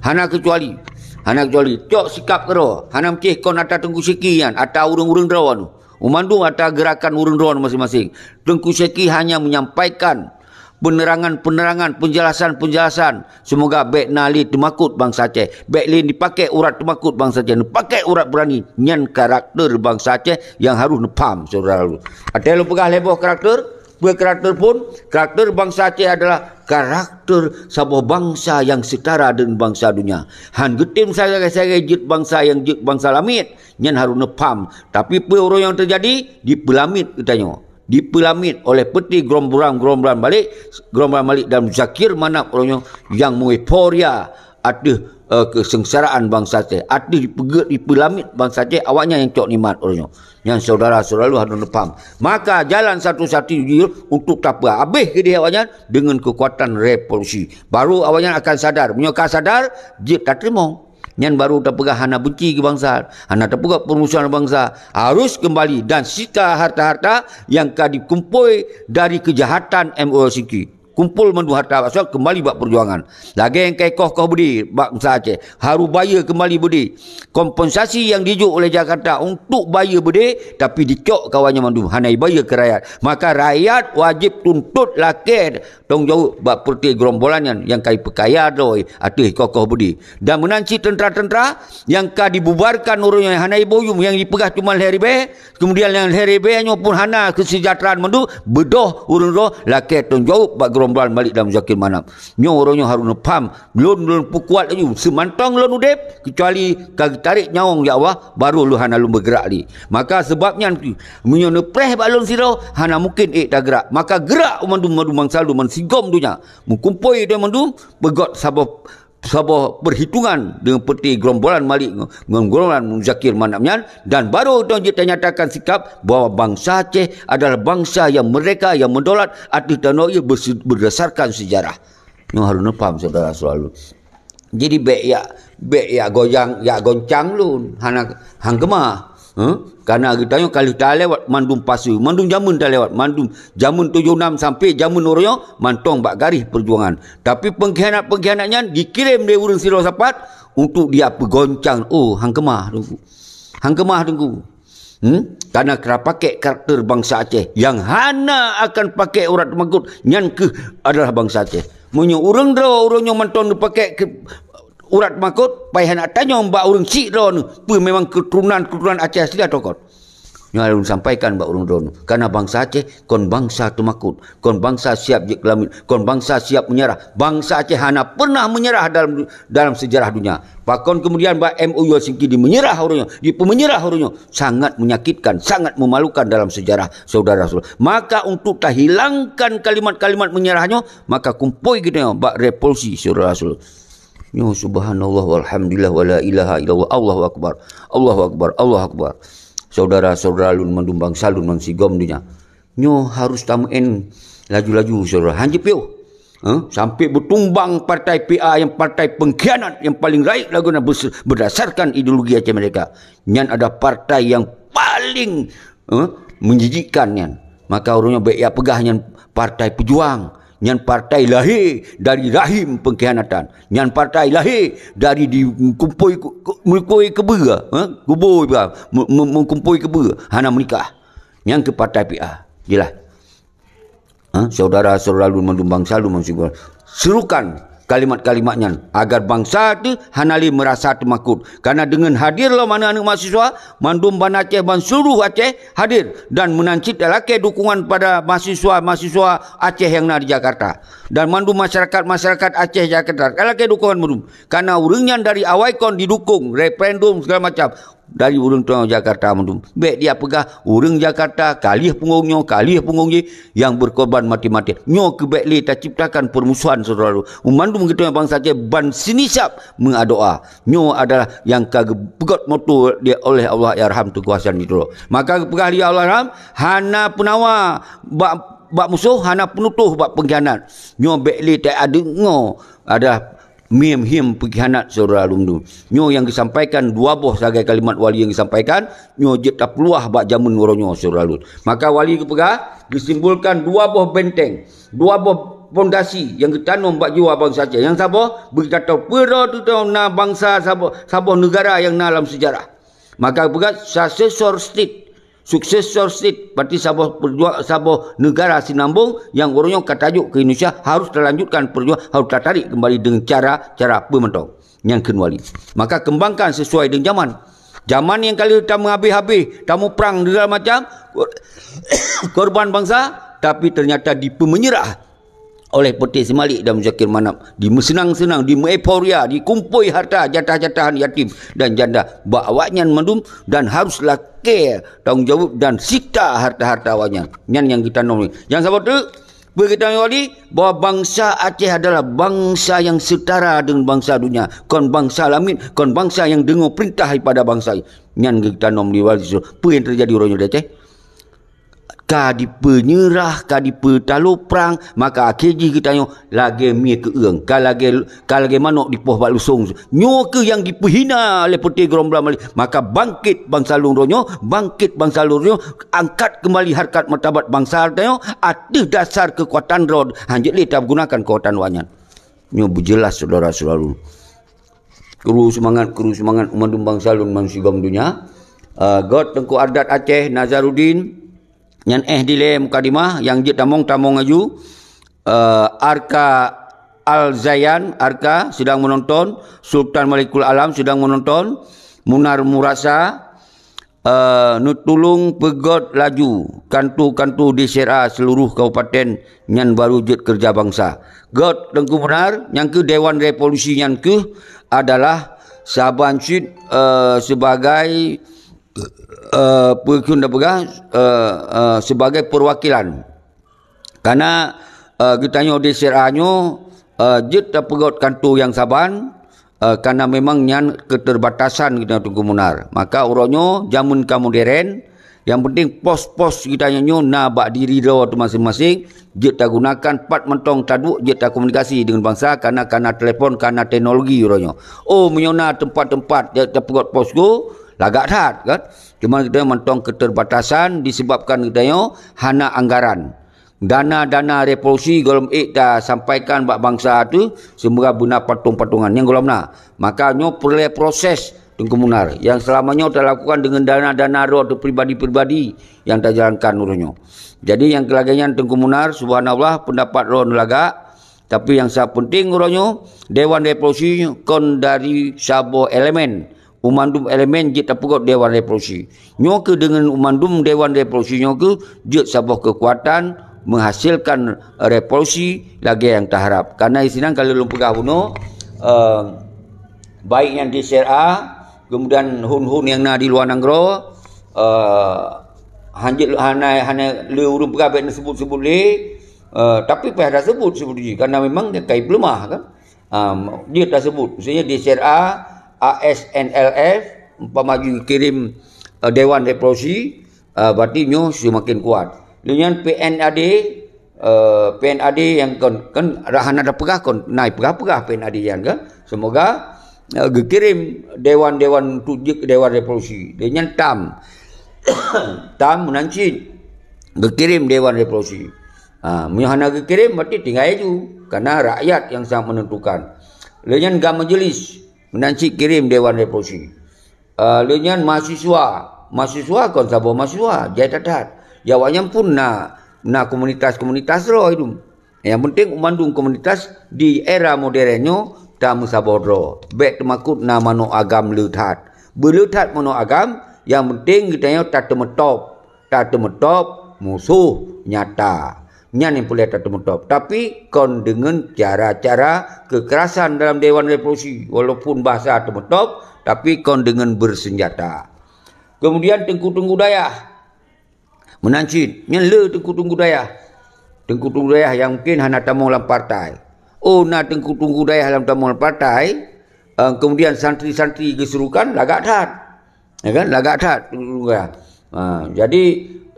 Hana keucuali. Hana keucuali. Cok sikap keudroe. Hana meucéh kon ata Teungku Syeki nyan, ata ureuëng-ureuëng droeneuh. Mandum ata gerakan ureuëng droeneuh maséng-maséng. Teungku Syeki hanya menyampaikan penerangan-penerangan, penjelasan-penjelasan. Seumoga bék na lé teumakot bansa Aceh. Bék lé dipaké urat teumakot bansa Aceh. Neupaké urat beurani. Nyan karakter bansa Aceh nyang harôh neupaham, syedara lôn. Watée lôn peugah lhée boh karakter, peue karakter phon, karakter bansa Aceh adalah karakter saboh bansa nyang seutara deungon bansa donya. Han geutem sagai-sagai jeuet bansa nyang jeuet bansa lamiet, nyan harôh neupaham. Tapi peue uroe nyang teujadi, dipeulamiet geutanyoe. Dipeulamiet oleh peuti gerombolan-gerombolan Malik, gerombolan Malik dan Zakir Manaf uroe nyoe nyang meueuforia ateueh, eh, kesengsaraan bansa Aceh, ateueh dipeugét, dipeulamiet bansa Aceh, awaknyan nyang cok nikmat uroe nyoe. Nyan syedara-syedara lôn harôh neupaham. Maka jalan satu-satu jih untuk tapeuabéh keudéh awaknyan deungon keukuatan revolusi. Baru awaknyan akan sadar. Meunyoe ka sadar, jeuet tateurimong. Nyan baru tapeugah hana benci keu bansa, hana tapeugah peurmusuhan bansa. Harôh keumbali dan sita harta-harta nyang ka dikumpôi dari keujahatan M O L C K. Kumpol mandum harta bak soe, keumbali bak peujuangan. Lagée nyang ka ikoh-koh beudé bak bansa Aceh, harôh bayeue keumbali beudé. Kompensasi nyang jijok oleh Jakarta untuk bayeue beudé, tapi dicok keu awaknyan mandum, hana ibayeue keu rakyat. Maka rakyat wajéb tuntot lakée tanggung jaweueb bak peureuté gerombolan nyan nyang ka ipeukaya droe ateueh ikoh-koh beudé. Dan meunan cit teuntra-teuntra nyang ka dibubarkan ureuëng nyang hana iboh yum, nyang jipeugah cuma lhée ribée, keumudian nyang lhée ribée nyoe pun hana keuseujahteuraan mandum, beudôh ureuëng droe lakée tanggung jaweueb bak gerombolan Malik dan Muzakir Manaf. Nyoe ureuëng nyoe harôh neupham, lôn, lôn peukuat laju, seumantong lôn udeb, keucuali ka geutarek nyawöng, ya Allah, barô lôn hana lôn beugeurak lé. Maka seubab nyan, meunyoe neupreh bak lôn sidroe, hana mungken ék tageurak. Maka geurak mandum-mandum bansa lôn bansigom donya. Meukumpôi teuh mandum, peugöt saboh, saboh peuhitungan deungon peureuté gerombolan Malik ngon, ngon gerombolan Muzakir Manaf nyan, dan barô teuh jeuet tanyatakan sikap bahwa bansa Aceh adalah bansa yang merdeka, yang meudaulat ateueh tanoh ié berse-, berdasarkan sejarah. Nyoe harôh neupham, syedara-syedara lôn. Jadi bék jak, bék jak goyang, jak goncang lôn. Hana, han keumah. Huh? Karena geutanyoe ka lheueh talewat mandum fase, mandum jameun talewat, mandum jameun tujoh nam sampai jameun uroe nyoe mantong bak garéh peujuangan. Tapi peungkhianat-peungkhianat nyan jikirém lé ureuëng sidroe sapat untuk dia peugoncang. Oh, han keumah, Teungku. Han keumah, Teungku. Hmm? Karena ka pakai karakter bansa Aceh yang hana akan pakai urat makot, nyan kheueh adalah bansa Aceh. Meunyoe ureuëng droe, ureuëng nyoe mantong neupakai ke-, urat makot, pai hana tanyong bak ureuëng syiek droeneuh, peue memang keuturonan-keuturonan Aceh asli atau kon. Nyoe ulôn sampaikan bak ureuëng droeneuh, karena bansa Aceh kon bansa teumakot, kon bansa siap jeuet keu lamiet, kon bansa siap meunyeurah. Bansa Aceh hana pernah meunyeurah dalam, dalam sejarah dunia. Pakon keumudian bak M O U Helsinki dimeunyeurah ureuëng nyoe, dipeumeunyeurah ureuëng nyoe, sangat menyakitkan, sangat memalukan dalam sejarah, syedara-syedara. Maka untuk tahilangkan kalimat-kalimat meunyeurah nyoe, maka kumpôi geutanyoe bak revolusi, syedara-syedara. Nyoe subhanallah walhamdulillah wala ilaha illallah, Allahu akbar, Allahu akbar, Allahu akbar. Syedara-syedara lôn mandum bansa lôn bansigom donya. Nyoe harôh tameu'en laju-laju, syedara. Han jipiôh. Huh? Sampai beutumbang partai P A nyang partai peungkhianat nyang paleng rayeuk lagoena bes-, berdasarkan ideologi Aceh Merdeka. Nyan adalah partai nyang paleng, huh, menjijikkan nyan. Maka ureuëng nyoe bék jak peugah nyan partai peujuang. Nyan partai lahé dari rahim peungkhianatan. Nyan partai lahé dari di meukumpôi ku-, ku-, meukumpôi keubeue, huh? Kubu iba, me-, me-, meukumpôi keubeue, hana meunikah. Nyan keuh partai P A. Jeulaih? Ha, syedara-syedara lôn mandum bansa lôn mandum sigoe. Serukan kalimat-kalimat nyan agar bansa teuh hana lé meurasa teumakot. Karena deungon hadir lom aneuëk-aneuëk mahasiswa, mandum Banda Aceh, ban seuluruh Aceh hadir dan meunan cit talakée dukungan pada mahasiswa-mahasiswa Aceh nyang na di Jakarta. Dan mandum masyarakat-masyarakat Aceh Jakarta talakée dukungan mandum. Karena ureuëng nyan dari awai kon didukung, referendum segala macam. Dari ureuëng tuan Jakarta mandum. Bék dia peugah, ureuëng Jakarta ka lheueh punggong nyoe, ka lheueh punggong jih, nyang berkorban mati-mati. Nyoe keuh bék lé taciptakan permusuhan, syedara lôn. Mandum geutanyoe bansa Aceh ban sinisab meudoá. Nyoe adalah nyang ka geupeugét moto di, oleh Allahyarham Teungku Hasan di Tiro. Maka geupeugah lé Allahyarham, hana peunawa bak, bak musoh, hana peunutoh bak peungkhianat. Nyoe bék lé teudeungoe adalah mim-him peungkhianat, syedara lôn. Nyoe nyang geusampaikan dua boh sagai kalimat wali nyang geusampaikan, nyoe jeuet tapeuluah bak jameun uroe nyoe, syedara lôn. Maka wali geupeugah, geusimbolkan dua boh benteng, dua boh pondasi nyang geutanom bak jiwa bansa Aceh. Nyang saboh, beutateupeue droe teuh na bansa saboh, saboh neugara nyang na lam seujarah. Maka geupeugah successor state. Successor state, berarti saboh peujua-, saboh neugara sinambong nyang uroe nyoe ka tajok keu Indonesia, harôh talanjutkan peujuangan, harôh tatarék keumbali deungon cara, cara peue mantong nyang kheun wali. Maka keumbangkan sesuai deungon zaman. Zaman nyang ka lheueh tameuhabéh-habéh, tamuprang segala macam, korban bansa, tapi ternyata dipeumeunyeurah oleh Peuté Seumalik dan Muzakir Manaf, dimeuseunang-seunang, dimeueuforia, dikumpôi harta jatah-jatahan yatim dan janda bak awaknyan mandum dan harôh lakée tanggong jaweueb dan sita harta-harta awaknyan. Nyan nyang geutanom. Nyang saboh teuk, peue geutanom wali? Bahwa bansa Aceh adalah bansa nyang seutara deungon bansa donya, kon bansa lamiet, kon bansa nyang deungoe peurintah daripada bansa. Nyan geutanom lé wali. Peue nyang teujadi uroe nyoe di Aceh? ka dipeunyerah, ka dipeutaloe prang, maka akhé jih geutanyoe lagée mié keueung, ka lagée, ka lagée manok dipoh bak lusong. Nyoe keuh nyang dipeuhina lé Peuté Geurombolan Bali. Maka bangkét bansa lôn roh nyoe, bangkét bansa lôn roh nyoe, angkat keumbali harkat martabat bansa tanyoe ateueh dasar keukuatan droe, hanjeuet lé tagunakan keukuatan awaknyan. Nyoe beujeulaih syedara-syedara lôn. Kru seumangat, kru seumangat, mandum bansa lôn bansigom donya. Ah, göt Teungku Adat Aceh Nazaruddin, nyan éh dilée mukadimah, nyang jeuet tamong, tamong aju. Eh, Arka Al-Zayan, Arka sedang menonton, Sultan Malikul Alam sedang menonton, Munar Murasa, eh, neutulông peugöt laju kanto-kanto di S R A seluruh kabupaten nyan baru jeuet keureuja bansa. Göt Teungku Munar, nyang keuh Dewan Revolusi nyan keuh adalah saban cit, eh, sebagai, eh, peue kheun tapeugah, eh, eh, sebagai perwakilan. Karena, eh, geutanyoe di S R A nyoe, eh, jeuet tapeugöt kanto nyang saban, eh, karena memang nyan keterbatasan geutanyoe Teungku Munar. Maka uroe nyoe jameun ka modern, nyang penting pos-pos geutanyoe nyoe na bak diri droe teuh maséng-maséng, jeuet tagunakan pat mantong taduek jeuet takomunikasi deungon bansa, karena, karena telepon, karena teknologi uroe nyoe. Oh, meunyoe na teumpat-teumpat jeuet tapeugöt posko, lagak that, kan? Cuma geutanyoe mantong keterbatasan disebabkan geutanyoe hana anggaran. Dana-dana revolusi gohlom ék tasampaikan bak bansa teuh, seumoga beuna patong-patongan nyang gohlom na. Maka nyoe peureulée proses Teungku Munar nyang seulama nyoe talakukan deungon dana-dana droe teuh pribadi-pribadi nyang tajalankan uroe nyoe. Jadi nyang keu lagée nyan Teungku Munar, subhanallah, peundapat droe neulagak, tapi nyang sa penting uroe nyoe, Dewan Revolusi kon dari saboh elemen. U mandum elemen jeuet tapeugöt Dewan Revolusi. Nyoe keuh deungon u mandum Dewan Revolusi nyoe keuh jeuet saboh keukuatan meuhasilkan revolusi lagée nyang taharab. Karena isinan ka lheueh lôn peugah bunoe, eh, baik nyang di S R A, kemudian hun-hun nyang na di luwa nanggroe, eh, hanjeuet hana, hana lé ureuëng peugah bék neusebut-sebut lé, eh, tapi payah tasebut sebut jih, karena memang ka ipeuleumah kan. Ah, dia tasebut, maksudnya di S R A, A S N L F, umpama jikirém, eh, Dewan Revolusi, eh, berarti nyoe seumaken kuat. Lheueh nyan P N A D, eh, P N A D nyang kon, kan hana tapeugah kon, na ipeugah-peugah P N A D nyan kan. Semoga, eh, geukirém dewan-dewan untuk jeuet Dewan Revolusi. Lheueh nyan TAM. TAM meunan cit geukirém Dewan Revolusi. Ha, meunyoe hana geukirém, berarti tinggai aju. Karena rakyat nyang sangat menentukan. Lheueh nyan GAM Majelis, meunan cit kirém Dewan Revolusi. Ah, lheueh nyan mahasiswa. Mahasiswa kon saboh mahasiswa, jai that-that. Awaknyan pun na, na komunitas-komunitas droe itu. Nyang penting, mandum komunitas di era modern nyoe tameusaboh droe. Bék teumakot na manok agam le that. Beule that manok agam, nyang penting geutanyoe tateumeutôb. Tateumeutôb musoh nyata. Nyan nyang peureulée tateumeutôb. Tapi kon deungon cara-cara kekerasan dalam Dewan Revolusi. Walaupun bahasa teumeutôb, tapi kon deungon bersenjata. Kemudian teungku-teungku dayah. Meunan cit, nyan le teungku-teungku dayah. Teungku-teungku dayah nyang mungkin hana tamong lam partai. Oh, na teungku-teungku dayah lam tamong lam partai, eh, kemudian santri-santri geusurukan, lagak that. Ya kan? Lagak that. Ha, jadi,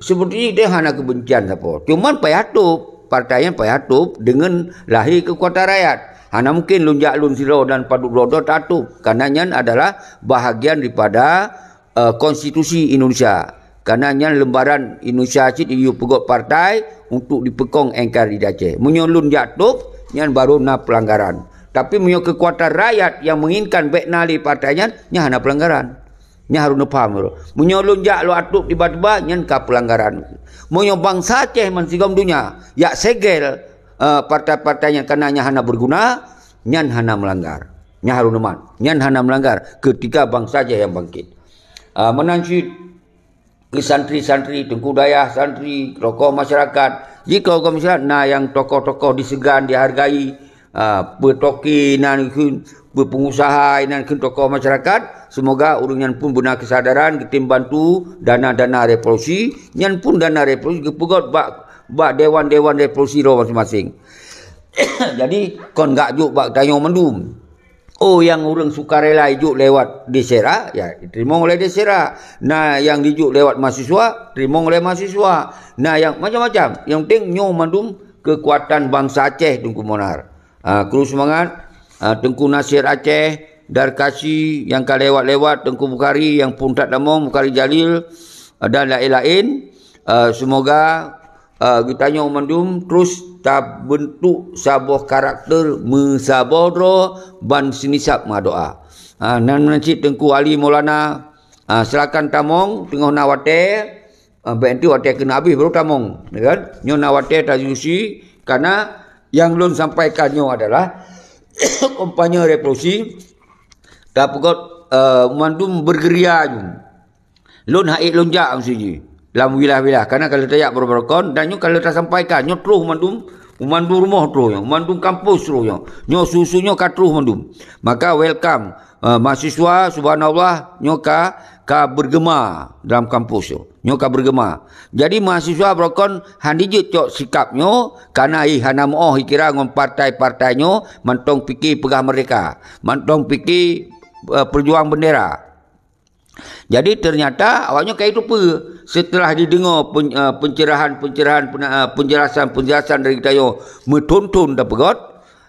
seperti itu hana kebencian sapo. Cuman payah top. Partai nyan payah top dengan lahir kekuatan rakyat. Hana mungkin lôn jak lôn sidroe dan padub droe-droe tatop. Karena nyan adalah bahagian daripada, eh, konstitusi Indonesia. Karena nyan lembaran Indonesia cit yue peugöt partai untuk dipeukong N K R I di Aceh. Meunyoe lôn jak top, nyan baru na pelanggaran. Tapi meunyoe kekuatan rakyat yang menginginkan bék na lé partai nyan, nyan hana pelanggaran. Nyan harôh neupaham dulu. Meunyoe lôn jak lôn atop tiba-tiba, nyan ka pelanggaran. Meunyoe bansa Aceh bansigom donya jak segel, eh, partai-partai nyang kana nyan hana berguna, nyan hana melanggar. Nyan harôh neumat. Nyan hana melanggar ketika bansa Aceh nyang bangkit. Ah, meunan cit keu santri-santri, teungku dayah santri, tokoh masyarakat. Jika tokoh masyarakat na nyang tokoh-tokoh disegah, dihargai, ah, peutoke nan kheun, peupengusaha nan kheun tokoh masyarakat, semoga ureuëng nyan pun beuna kesadaran geutem bantu dana-dana revolusi, nyan pun dana revolusi geupeugöt bak, bak dewan-dewan revolusi droe maséng-maséng. Jadi, kon gak jok bak tanyoe mandum. Oh, nyang ureuëng sukarela ijok lewat desera, ya, teurimong lé desera. Na nyang dijok lewat mahasiswa, teurimong lé mahasiswa. Na nyang macam-macam. Nyang penting nyoe mandum keukuatan bansa Aceh, Teungku Monar. Ah, kru seumangat. Ah, Teungku Nasir Aceh, Darkasi nyang ka lewat-lewat, Teungku Bukhari nyang phon that tamong, Bukhari Jalil, ah, dan laén-laén. Ah, seumoga, ah, geutanyoe mandum terus tabeuntuk saboh karakter meusaboh droe ban seunisab meudoá. Ah, nan meunan cit Teungku Ali Maulana, ah, silakan tamong, teungoh na watée. Ah, bék enteuk watée keuneuk habéh baru tamong, ya kan? Nyoe na watée tadiskusi, karena nyang lôn sampaikan nyoe adalah kampanye revolusi, tapeugöt, eh, mandum bergeria nyoe. Lôn haiek lôn jak meusti jih lam wilayah-wilayah, karena ka lheueh tajak baroe-baroe kon, dan nyoe ka lheueh tasampaikan, nyoe troh mandum, mandum rumoh troh nyoe, mandum kampus troh nyoe. Nyoe su-su nyoe ka troh mandum. Maka welcome, eh, mahasiswa, subhanallah, nyoe ka, ka bergema dalam kampus tu. Nyoe ka bergema. Jadi mahasiswa baroe kon hana jeuet cok sikap nyoe, karena ih hana meuoh ikira ngon partai-partai nyoe mantong pike peugah merdeka, mantong pike, eh, peujuang bendera. Jadi ternyata awaknyoe ka itu peue setelah dideungoe pen-, eh, pencerahan-pencerahan, pena-, eh, penjelasan-penjelasan dari geutanyoe meuthon-thon tapeugöt,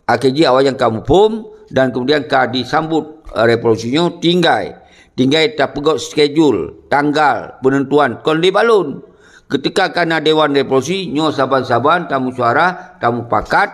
akhé jih awaknyan ka muphom dan kemudian ka disambut, eh, revolusi nyoe tinggai. Tinggai tapeugöt skedul, tanggal, penentuan kon lé bak lôn. Ketika ka na dewan revolusi, nyoe saban-saban tamusyawarah, tamupakat,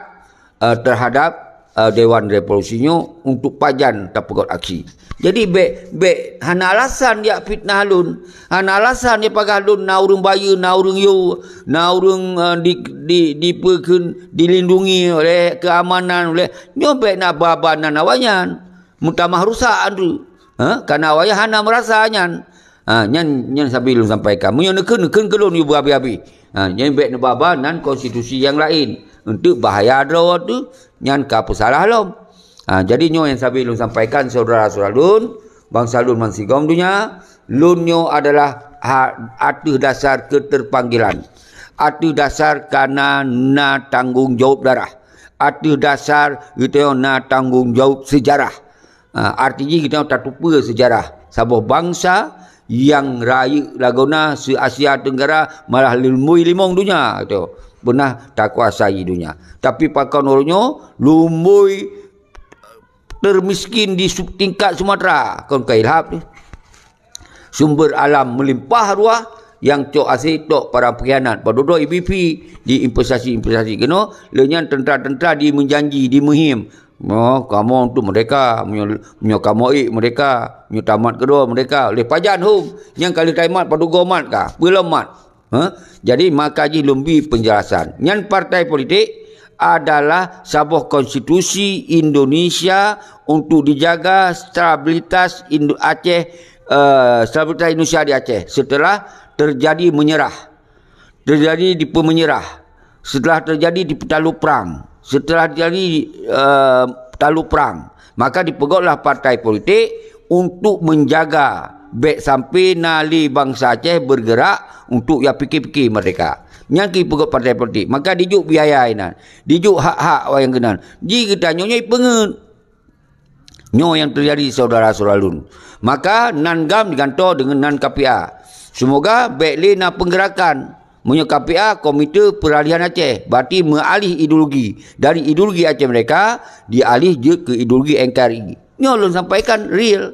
eh, terhadap, eh, dewan revolusi nyoe untuk pajan tapeugöt aksi. Jadi bék, bék hana alasan jak fitnah lôn. Hana alasan jak peugah lôn na ureuëng bayeue, na ureuëng yue, na ureuëng, eh, di, di, dipeukheun, dilindungi oleh keamanan, oleh nyoe bék na ba-ba nan awaknyan. Meutamah rusak tu. Ha? Karena awaknyan hana meurasa nyan. Ha, nyan, nyan sabe lôn sampaikan. Meunyoe neukheun, neukheun keu lôn yue beuabi-abi. Ha, nyan bék neuba-ba nan konstitusi nyang laén. Enteuk bahaya droe tu, nyan ka peusalah lom. Ha, jadi nyoe nyang sabe lôn sampaikan syedara-syedara lôn, bansa lôn bansigom donya, lôn nyoe adalah ha-, ateueh dasar keterpanggilan. Ateueh dasar kana na tanggong jaweueb darah. Ateueh dasar geutanyoe na tanggong jaweueb seujarah. Ha, arti jih geutanyoe tateupeue seujarah saboh bansa nyang rayeuk lagoena se-Asia Tenggara malah lumboi limong donya geutanyoe pernah takuasai donya. Tapi pakon uroe nyoe lumboi termiskin di su-, tingkat Sumatera kon ka ilhab deh. Sumber alam meulimpah ruah nyang cok aséh tok para pengkhianat. Padub-dub I B P di investasi-investasi keunoe, lé nyan tentara-tentara di meujanji, di meuhiem. Oh, kamoe untuk merdeka, meunyoe, meunyoe kamoe ék merdeka, meunyoe tamat keudroe merdeka. Lé pajan hom, nyang ka lheueh tamat padub-dub mat ka, peue lom mat. Ha? Jadi maka jih lôn bi penjelasan. Nyan partai politik adalah saboh konstitusi Indonesia untuk dijaga stabilitas Indo-, Aceh, eh, stabilitas Indonesia di Aceh setelah terjadi menyerah. Terjadi dipeumenyerah. Setelah terjadi dipeutalô prang. Setelah terjadi, eh, talô prang. Maka dipeugotlah partai politik untuk menjaga bék sampai na lé bansa Aceh bergerak untuk ya pikir-pikir merdeka. Nyan ki peugöt partai politik. Maka dijok biaya inan. Dijok hak-hak awak nyang keunan. Ji geutanyoe nyoe peungeut. Nyoe nyang terjadi syedara-syedara lôn. Maka nan GAM digantoe deungon nan K P A. Semoga bék lé na penggerakan. Meunyoe K P A, Komite Peralihan Aceh, berarti meualih ideologi dari ideologi Aceh Merdeka, dialih jeuet keu ideologi N K R I. Nyoe lôn sampaikan real.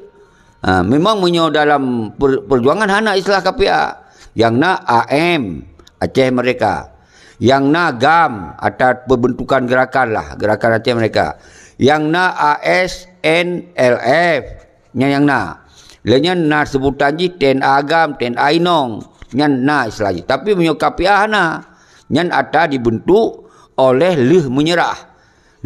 Ha, memang meunyoe dalam per-, perjuangan hana istilah K P A. Nyang na A M, Aceh Merdeka. Nyang na GAM, atau pembentukan gerakan lah, Gerakan Aceh Merdeka. Nyang na A S N L F, nyan nyang na. Lé nyan na sebutan jih T N A GAM, T N A Inong. Nyan na istilah jih. Tapi meunyoe K P A hana. Nyan ata dibentuk oleh lheueh menyerah.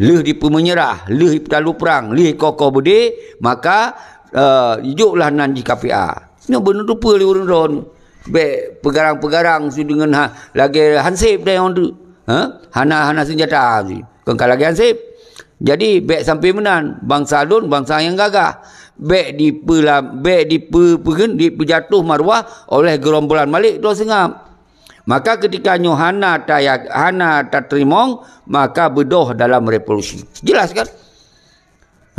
Lheueh dipeumenyerah, lheueh ipeutalô prang, lheueh koh-koh beudé, maka, eh, ijoklah nan jih K P A. Nyoe beuneuteupeu lé ureuëng droe nyoe. Bék peugarang-peugarang su deungon ha, lagée hansép dayong tu. Ha? Hana, hana seunjata tu. Kon ka lagée hansép. Jadi, bék sampai meunan. Bansa lôn, bansa nyang gagah. Bék dipeula-, bék dipeu-, peugen-, dipeujatoh maruah oleh gerombolan Malik droe seungab. Maka ketika nyoe hana taya-, hana tateurimong, maka beudôh dalam revolusi. Jelas kan?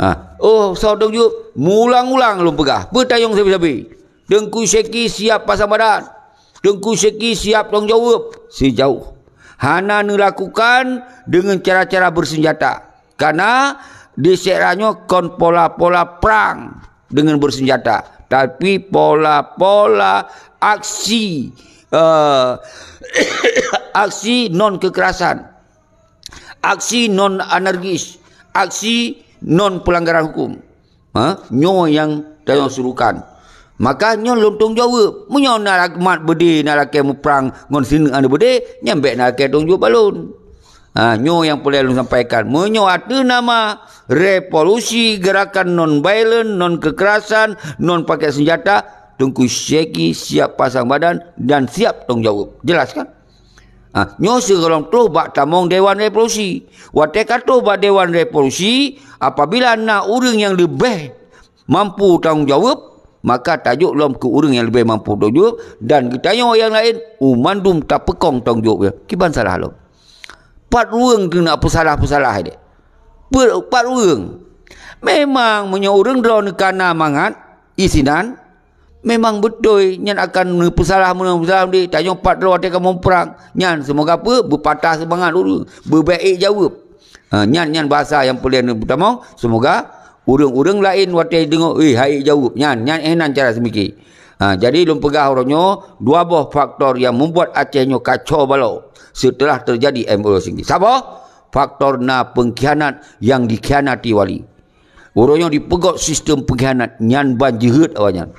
Ha. Oh, soe Tuan Jaweueb? Meuulang-ulang lôn peugah. Peutanyong sabe-sabe. Teungku Syeki siap pasang badan. Teungku Syeki siap tanggung jaweueb. Sijauh hana neulakukan deungon cara-cara beuseunjata. Karena di syedara nyoe kon pola-pola prang deungon beuseunjata, tapi pola-pola aksi, eh, aksi non kekerasan, aksi non anarkis, aksi non pelanggaran hukum. Ha? Nyoe nyang tanyoe surukan. Maka nyoe lôn tanggung jaweueb. Meunyoe na mat beudé na lakée muprang ngon sineuk aneuk beudé, nyan bék na lakée tanggung jaweueb bak lôn. Ha, nyoe nyang peureulée lôn sampaikan. Meunyoe ateueh nama revolusi, gerakan non violent, non kekerasan, non pakai senjata, Teungku Syeki siap pasang badan dan siap tanggung jaweueb. Jelas kan? Ha, nyoe sigohlom troh bak tamong Dewan Revolusi. Watée ka troh bak Dewan Revolusi, apabila na ureuëng nyang leubeh mampu tanggung jaweueb, maka tajok lom keu ureuëng nyang leubeh mampu tanggung jaweueb dan geutanyoe nyang laén, u mandum tapeukong tanggung jaweueb nyan. Kiban salah lom? Pat ureuëng keuneuk peusalah-peusalah deh? Pat ureuëng? Memang meunyoe ureuëng droeneuh ka na mangat isinan, memang beutôi nyan akan neupeusalah meunan peusalah deh. Tanyoe pat droe watée kamoe muprang. Nyan seumoga peue? Beupatah seumangat ureuëng, beubék ék jaweueb. Ha, nyan, nyan bahasa nyang peureulée neutamong. Seumoga ureuëng-ureuëng laén watée deungoe, "Eh, hai jaweueb." Nyan, nyan eh nan cara seumike. Ha, jadi lôn peugah uroe nyoe, dua boh faktor nyang membuat Aceh nyoe kacau balau setelah terjadi M O U Helsinki. Saboh? Faktor na pengkhianat nyang dikhianati wali. Uroe nyoe dipeugot sistem pengkhianat, nyan ban jeuhet awaknyan.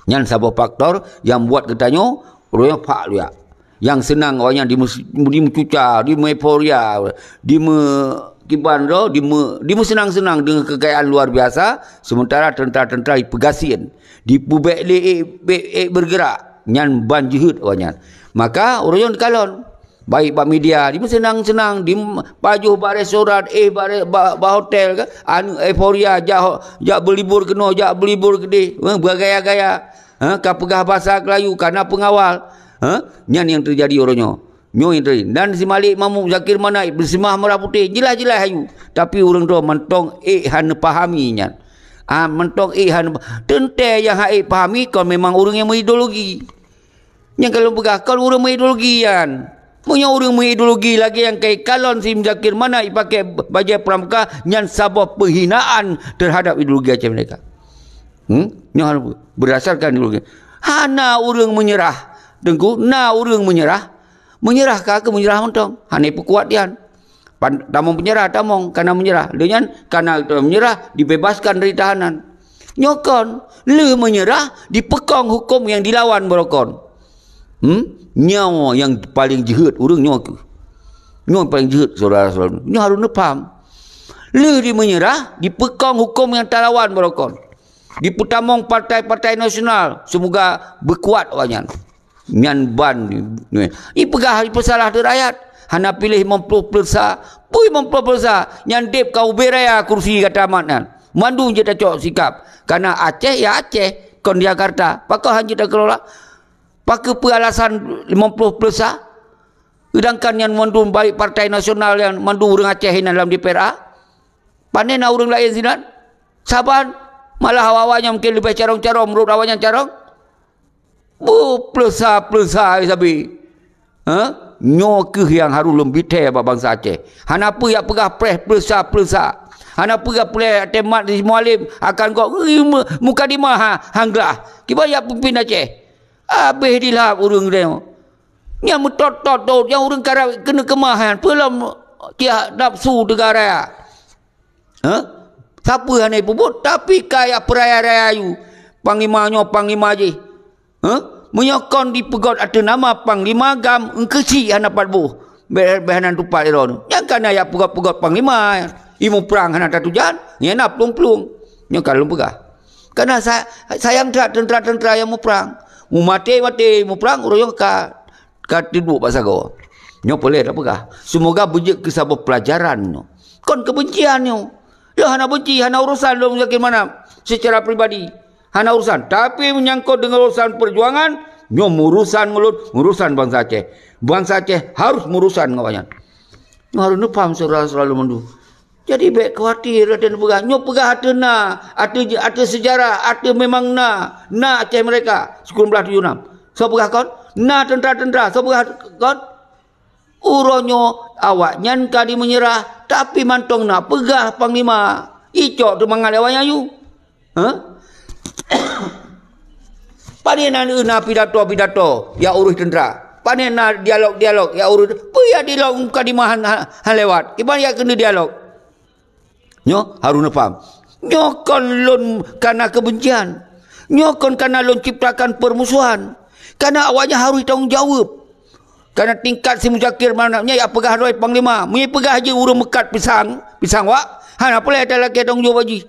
Nyan saboh faktor nyang buat geutanyoe uroe nyoe phak luyak. Nyang seunang awaknyan dimeus-, dimeucuca, dimeueuforia, dimeukiban droe, dime-, dimeuseunang-seunang deungon keukayaan luar biasa, sementara tentara-tentara dipeugasien, dipeubék lé ék, bék ék beureugerak, nyan ban jeuhet awaknyan. Maka uroe nyoe dikalon. Baik bak media, dimeuseunang-seunang, dipajoh bak restoran, eh, bak re-, bak, bak hotel, kan? Aneuk euforia, jak ho-, jak beulibur keunoe, jak beulibur keudeh, eh, beugaya-gaya, eh, ka peugah basa Keulayu, ka na peungawal, eh, nyan nyang teujadi uroe nyoe. Nyoe nyang teujadi. Dan si Malik Mahmud, Zakir Manaib, Simah Merah Putih, jeulaih-jeulaih ayue. Tapi ureuëng droe mantong ék hana pahami nyan. Ah, mantong ék hana pa-, teuntée nyang han ék pahami kon memang ureuëng nyang meuideologi. Nyang ka lôn peugah, kon ureuëng meuideologi nyan. Meunyoe ureuëng meuideologi lagée nyang ka ikalon si Muzakir Manaf ipaké bajée pramuka, nyan saboh penghinaan terhadap ideologi Aceh Merdeka. Hmm? Nyoe harus berdasarkan ideologi. Hana ureuëng meunyeurah. Teungku, na ureuëng meunyeurah. Meunyeurah ka keu meunyeurah mantong. Hana ipeukuat nyan. Pan-, tamong penjara, tamong, kana meunyeurah. Lheueh nyan, kana meunyeurah, dibebaskan dari tahanan. Nyoe kon, lheueh meunyeurah, dipeukong huköm nyang dilawan beurokon. Hmm? Nyoe nyang paleng jeuhet ureuëng nyoe kheueh. Nyoe paleng jeuhet, syedara-syedara. Nyoe harôh neupham. Lheueh di meunyeurah, dipeukong huköm nyang talawan beurokon. Dipeutamong partai-partai nasional, seumoga beukuat awaknyan. Nyan ban, ipeugah ipeusalah teuh rakyat. Hana piléh limong ploh plus sa. Peue limong ploh plus sa? Nyan deb ka ubé raya kursi gata mat nyan. Mandum jeuet tacok sikap. Kana Aceh, ya Aceh. Kon di Jakarta. Pakon han jeuet takelola? Pakon peue alasan limong ploh plus sa? Sedangkan nyan mandum baik partai nasional nyan mandum ureuëng Aceh inan lam D P R A. Pane na ureuëng laén sinan? Saban, malah awak-awak nyan mungken leubeh carông-carông meunurot awak nyan carông. Beupleusa-pleusa sabe. Ha? Nyoe kheueh nyang harôh lôn bithée bak bansa Aceh. Hana peue jak peugah preh pleusa-pleusa. Hana peue jak peulée até mat di Mualem akan gok, "Ui, mu-, mukadimah ha, han glah." Kiban jak peumimpin Aceh. Abéh dilhab ureuëng nyoe. Nyang meutot-tot dot, nyang ureuëng karab keuneuk keumah nyan, peue lom tiah nafsu teuga raya. Hah? Sapeue hana ipeubuet, tapi ka jak peuraya-raya ayue. Panglima nyoe, panglima jih. Hah? Meunyoe kon dipeugot ateueh nama panglima GAM, eungkeuchik hana pat boh. Beh, beh hana tupat droeneuh. Nyang kana jak peugot-peugot panglima. Imeung prang hana tatujan, nyan na plueng-plueng. Nyoe ka lôn peugah. Kana sa-, sayang that teuntara-teuntara nyang muprang. Mumaté-maté muprang, ureuëng ka ka teuduek bak sagoe. Nyoe peureulée tapeugah. Seumoga beujeuet keu saboh peulajaran nyoe. Kon keubencian nyoe. Lôn hana benci, hana urosan lôn Muzakir Manaf seucara pribadi. Hana urosan. Tapi meunyangkot deungon urosan peujuangan, nyoe meurusan ngon lôn, meurusan bansa Aceh. Bansa Aceh harôh meurusan ngon awaknyan. Nyoe harôh neupaham syedara-syedara lôn mandum. Jadi bék khawatir, lagée peugah. Nyoe peugah ateueh na, ateueh, ateueh seujarah, ateueh memang na, na Aceh merdeka, sikureueng blaih tujoh nam. Soe peugah kon? Na teuntra-teuntra, soe peugah kon? Uroe nyoe awaknyan ka dimeunyerah, tapi mantong na peugah panglima. Icok teumangat lé awaknyan nyoe. Hah? Pane na, na pidato-pidato nyang ureuëh teuntra? Pane na dialog-dialog nyang ureuëh? Peue nyang dialog mukadimah han, han lewat? Kiban nyang keuneuk dialog? Nyoe harôh neupaham. Nyoe kon lôn kana keubencian. Nyoe kon kana lôn ciptakan peurmusohan. Kana awaknyan harôh tanggung jaweueb. Kana tingkat si Muzakir Manaf nyan nyang peugah droe panglima. Meunyoe peugah jih ureuëng meukat pisang, pisang wak, hana peureulée talakée tanggung jaweueb jih.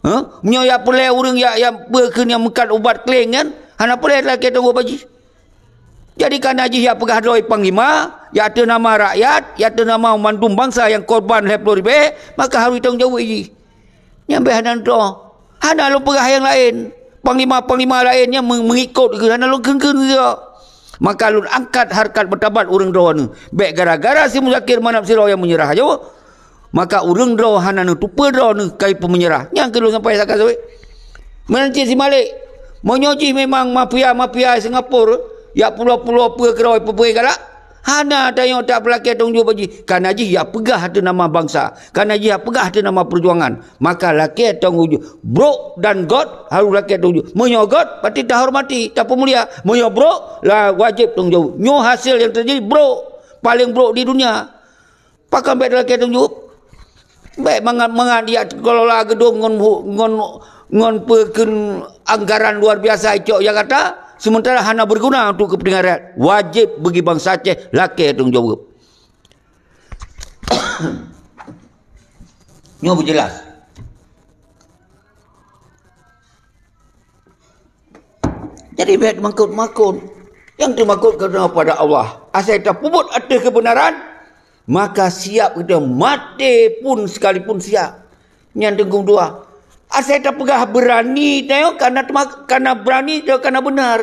Hah? Meunyoe nyang peureulée ureuëng nyang, nyang peue kheun nyang meukat ubat kleng nyan, hana peureulée talakée tanggung jaweueb jih. Jadi kana jih nyang peugah droe panglima, nyang ateueh nama rakyat, nyang ateueh nama mandum bansa nyang korban lhée ploh ribée, maka harôh tanggung jaweueb jih. Nyan bék hana droe. Hana lôn peugah nyang laén. Panglima-panglima laén nyan meu-, meuikot keu hana lôn kheun-kheun keu. Maka lôn angkat hareukat martabat ureuëng droeneuh. Bék gara-gara si Muzakir Manaf sidroe nyang meunyeurah aja. Maka ureuëng droe hana neuteupeue droeneuh ka jipeumeunyeurah. Nyang keuh lôn sampai sakai sawét. Meunan cit si Malik, meunyoe jih memang mafia-mafia Singapura, jak pulo-pulo peue keudroe peue-peue galak, hana tanyoe tapeulakée tanggung jaweueb jih. Kana jih jak peugah ateueh nama bansa. Kana jih jak peugah ateueh nama peujuangan. Maka lakée tanggung jaweueb. Brok dan göt harôh lakée tanggung jaweueb. Meunyoe göt, berarti tahormati, tapeumulia. Meunyoe brok, lah wajéb tanggung jaweueb. Nyoe hasé nyang teujadi brok. Paleng brok di dunia. Pakon bék lakée tanggung jaweueb? Bék mangat-mangat jak kelola geudong ngon hu-, ngon, ngon peue kheun anggaran luar biasa icok Jakarta, sementara hana berguna untuk kepentingan rakyat. Wajéb bagi bansa Aceh lakée tanggung jaweueb. Nyoe beujeulaih. Jadi bék teumakot-makot. Nyang teumakot kepada Allah. Asai tapeubuet ateueh keubeunaran, maka siap geutanyoe maté pun sekalipun siap. Nyan teungku dua. Asai tapeugah beurani tanyoe kana teuma-, kana beurani tanyoe kana beunar.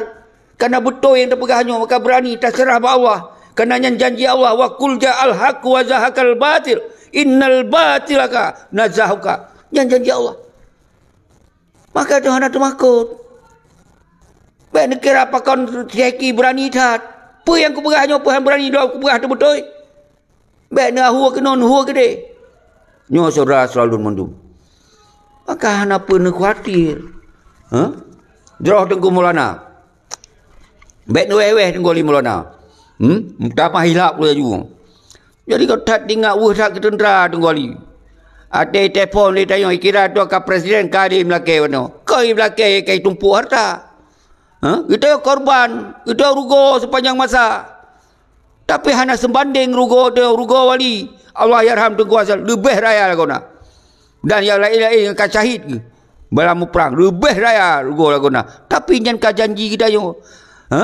Kana beutôi nyang tapeugah nyoe, maka beurani taseurah bak Allah. Kana nyan janji Allah, "Wa qul ja'al haqq wa zahaqal batil, innal batila kana zahuqa." Nyan janji Allah. Maka tanyoe hana teumakot. Bék neukira pakon Syeki beurani that. Peue nyang kupeugah nyoe peue han beurani, lôn kupeugah teuh beutôi. Bék neuhue keunoe, neuhue keudeh. Nyoe syedara-syedara lôn mandum. Maka hana peue neukhawatir. Hah? Droe Teungku Maulana. Bék neuwéh-wéh Teungku Ali Maulana. Hmm? Meutamah hilap laju. Jadi ka that ingat weueh that keu teuntra Teungku Ali. Até telepon lé tanyoe, kira tu ka presiden ka di meulakée manoe. Keu di meulakée ka tumpôk harta. Ha? Geutanyoe korban, geutanyoe rugoe sepanjang masa. Tapi hana seubandéng rugoe tanyoe, rugoe wali. Allahyarham Teungku Hasan leubeh raya lagoena. Dan nyang laén-laén nyang ka syahid geuh bala muprang, leubeh raya rugoe lagoena. Tapi nyan ka janji geutanyoe. Ha?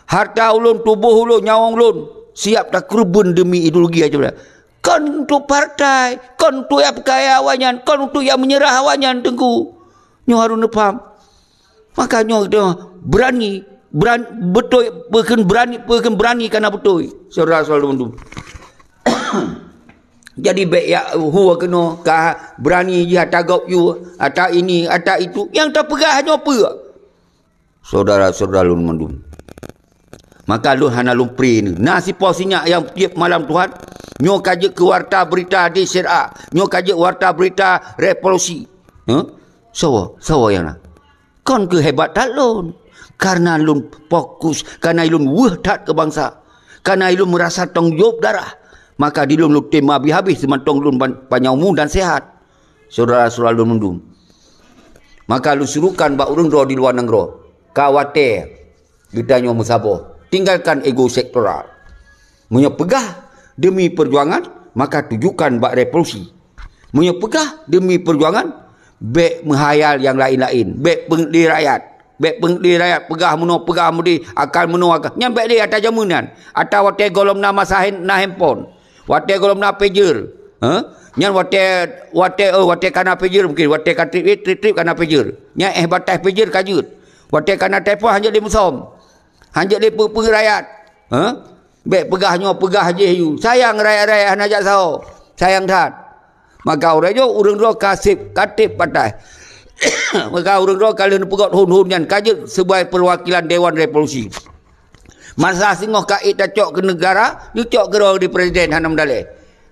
Harta ulôn, tuboh ulôn, nyawöng ulôn siap takeureubeuen deumi ideologi aja. Kon untuk partai, kon untuk nyang peukaya awaknyan, kon untuk nyang meunyeurah awaknyan, Teungku. Nyoe harôh neupaham. Maka nyoe geutanyoe beurani, beurani beutôi, peue kheun beurani, peue kheun beurani kana beutôi. Syedara-syedara lôn mandum. Jadi bék jak hue keunoe, ka beurani jih ata gob yue, ata ini, ata itu. Nyang tapeugah nyoe peue? Syedara-syedara lôn mandum. Maka lôn hana lôn pri nyoe. Na sipo sinyak nyang tiep malam Tuhan, nyoe ka jeuet keu warta beurita di syedara, nyoe ka jeuet warta beurita revolusi. Huh? Soe? Soe nyang na? Kon keuhebat that lôn, kareuna lôn fokus, kareuna lôn weueh that keu bansa, kareuna lôn meurasa tanggung jaweueb darah, maka di lôn lôn tem habéh-habéh seumantong lôn pan-, panyang umu dan seuhat. Syedara-syedara lôn mandum. Maka lôn surukan bak ureuëng droe di luwa nanggroe, ka watée geutanyoe meusaboh, tinggalkan ego sektoral. Meunyoe peugah demi peujuangan, maka tujukan bak revolusi. Meunyoe peugah demi peujuangan, bék meuhayal nyang laén-laén, bék peungét lé rakyat. Bék peungét lé rakyat, peugah meunoe, peugah meudéh, akan meunoe, akan nyan bék lé ata jamén nyan. Ata watée gohlom na masa hen-, na handphone. Watée gohlom na pager. Hah? Nyan watée, watée, oh, watée kana pager mungken, watée ka treb-treb, treb-treb kana pager. Nyan éh bataih pager ka jeuet. Watée kana telepon hanjeuet lé musöm. Hanjeuet lé peue-peue rakyat. Hah? Bék peugah nyoe, peugah jéh yue. Sayang rakyat-rakyat hana jak saho. Sayang that. Maka uroe nyoe ureuëng droe ka seb, ka teb patai. Maka ureuëng droe ka lheueh neupeugét hon-hon nyan ka jeuet sebagai perwakilan Dewan Revolusi. Masa singoh ka ék tacok keu negara, neucok keudroe di presiden hana meudaleh.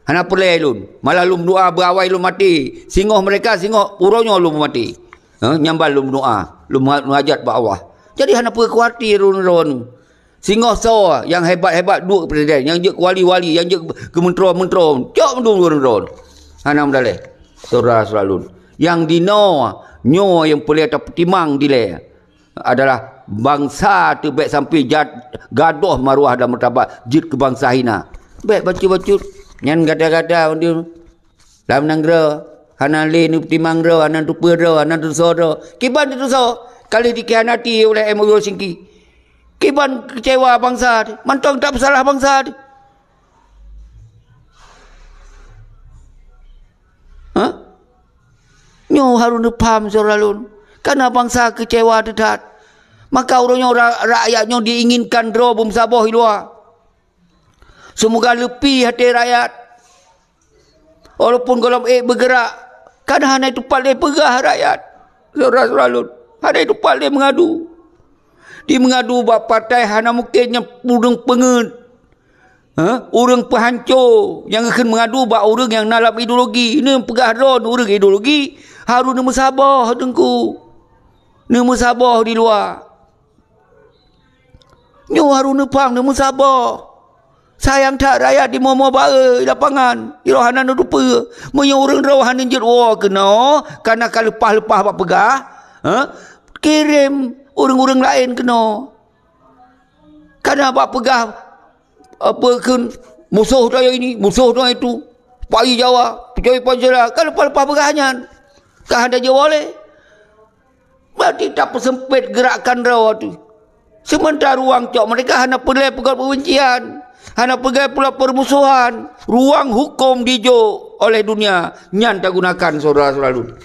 Hana peureulée lôn. Malah lôn meudoa beuawai lôn maté. Singoh mereka, singoh uroe nyoe lôn maté. Ha, nyang ban lôn meudoa, lôn meuha-, meuhajat bak Allah. Jadi hana peue khawatir ureuëng droe nyoe. Singoh soe nyang hebat-hebat duek presiden, nyang jeuet keu wali-wali, nyang jeuet keu menteri-menteri, cok mandum ureuëng droe. Hana meudaleh. Saudara-saudara lôn. Nyang dinoe nyoe nyang peureulée tapeutimang dilée adalah bansa teuh bék sampai jat-, gadôh maruah dan martabat jeuet keu bansa hina. Bék bacut-bacut. Nyan gata-gata mandum. Lam nanggroe, hana lé neupeutimang droe, hana teupeue droe, hana teusoe droe. Kiban teusoe, ka lheueh dikhianati oleh M O U Helsinki. Kiban keucewa bansa teuh, mantong tapeusalah bansa teuh. Ha? Nyoe harôh neupham, syedara lôn. Kareuna bansa keucewa teuh that. Maka uroe nyoe ra-, rakyat nyoe diinginkan droe beumeusaboh i luwa. Seumoga leupie até rakyat. Walaupun gohlom ék beugeurak, kan hana teupat lé peugah rakyat. Syedara-syedara lôn, hana teupat lé meungadu. Di meungadu bak partai hana mungken nyang ureuëng peungeuet, ha? Ureuëng peuhanco nyang geukheun meungadu bak ureuëng nyang na lam ideologi. Neupeugah droe ureuëng ideologi, harôh neumeusaboh teungku. Neumeusaboh di luwa. Nyoe harôh neupang neumeusaboh. Sayang that rakyat di momo bae lapangan, jih hana neuteupeue. Meunyoe ureuëng droe hana jeuet woe keunoe, kareuna ka leupah-leupah bak peugah, ha? Kirém ureuëng-ureuëng laén keunoe. Kareuna bak peugah, apa kheun, musoh droe ini, musoh droe itu. Pai Jawa, peujoi Pancasila, ka leupah-leupah peugah nyan. Ka hana jeuet woe lé. Berarti tapeuseumpét geurakan droe teuh. Seumeuntara ruang cok meureka hana peureulée peugét peubencian, hana peureulée pula peurmusohan. Ruang huköm dijok oleh dunia, nyan tagunakan syedara-syedara lôn.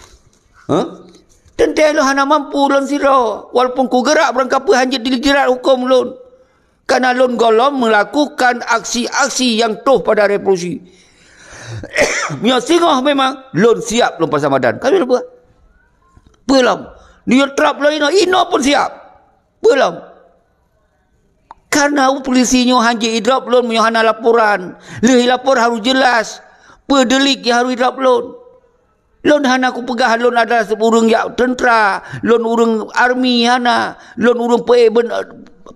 Hah? Teuntée lôn hana mampu lôn sidroe, walaupun kugeurak barangkapeue hana jeuet dijerat huköm lôn. Kareuna lôn gohlom meulakukan aksi-aksi nyang troh pada revolusi. Meunyoe singoh memang, lôn siap lôn pasang badan. Ka lôn buet. Peue lom? Nyoe trap lôn inoe, inoe pun siap. Peue lom? Kareuna polisi nyoe hana jeuet idrop lôn meunyoe hana laporan. Lheueh ilapor harôh jeulaih peue deulik nyang harôh idrop lôn. Lôn hana kupeugah lôn adalah ureuëng jak teuntra, lôn ureuëng army hana, lôn ureuëng peuék ben-,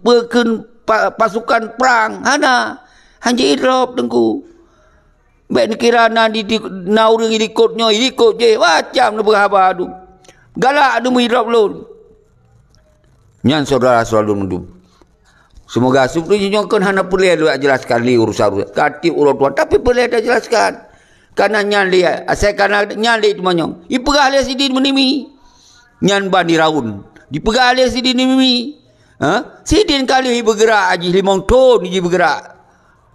peue kheun pa-, pasukan prang hana. Hana jeuet idrop teungku. Bék neukira na di, di, na ureuëng ilikot nyoe, ilikot jéh, macam neupeugah haba dum. Galak dum idrop lôn. Nyan syedara-syedara lôn mandum. Seumoga seubeutonya nyoe kon hana peureulée lôn jelaskan lé urusan-urusan ka tieb uroe tuan, tapi peureulée tajelaskan. Kareuna nyan lé, asai kareuna nyan lé teumanyong. Ipeugah lé sidin meunimi. Nyan ban diraun. Dipeugah lé sidin meunimi. Ha? Sidin ka lheueh ibeugeurak jih limong thon jih ibeugeurak.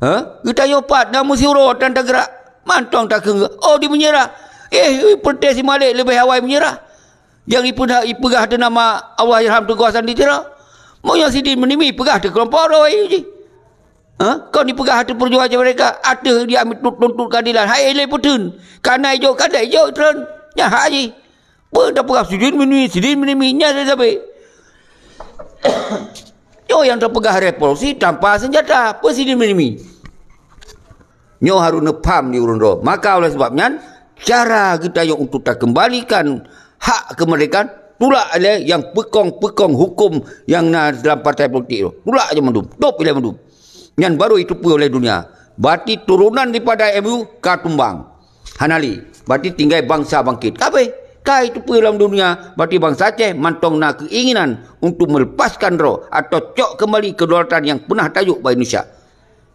Ha? Geutanyoe pat na meusiuroe tan tageurak. Mantong takheun, oh, di meunyeurah. Eh, peureuté si Malek leubeh awai meunyeurah. Nyang ipeugah, ipeugah teuh nama Allahyarham Teungku Hasan di Tiro. Meunyoe sidin meunimi, peugah teuh keulompok droe jih. Ha? Kon ipeugah teuh peujuang Aceh Merdeka, ateueh dia tuntut keadilan. Hai lé peuteun. Kana ijok, kada ijok treun. Nyan hak jih. Peue tapeugah sidin meunimi, sidin meunimi. Nyan sabe. Nyoe nyang tapeugah revolusi tanpa senjata. Peue sidin meunimi? Nyoe harôh neupham di ureuëng droe. Maka oleh sebab nyan, cara geutanyoe untuk takeumbalikan hak keumeurdekaan, tulak ilée nyang peukong-peukong huköm nyang na dalam partai politik tu. Tulak aja mandum. Dop ilée mandum. Nyan baru iteupeue oleh dunia. Berarti turonan daripada M U ka tumbang. Hana lé. Berarti tinggai bansa bangkit. Ka habéh. Ka iteupeue lam dunia, berarti bansa Aceh mantong na keuinginan untuk meulepaskan droe atawa cok keumbali kedaulatan nyang peunah tajok bak Indonesia.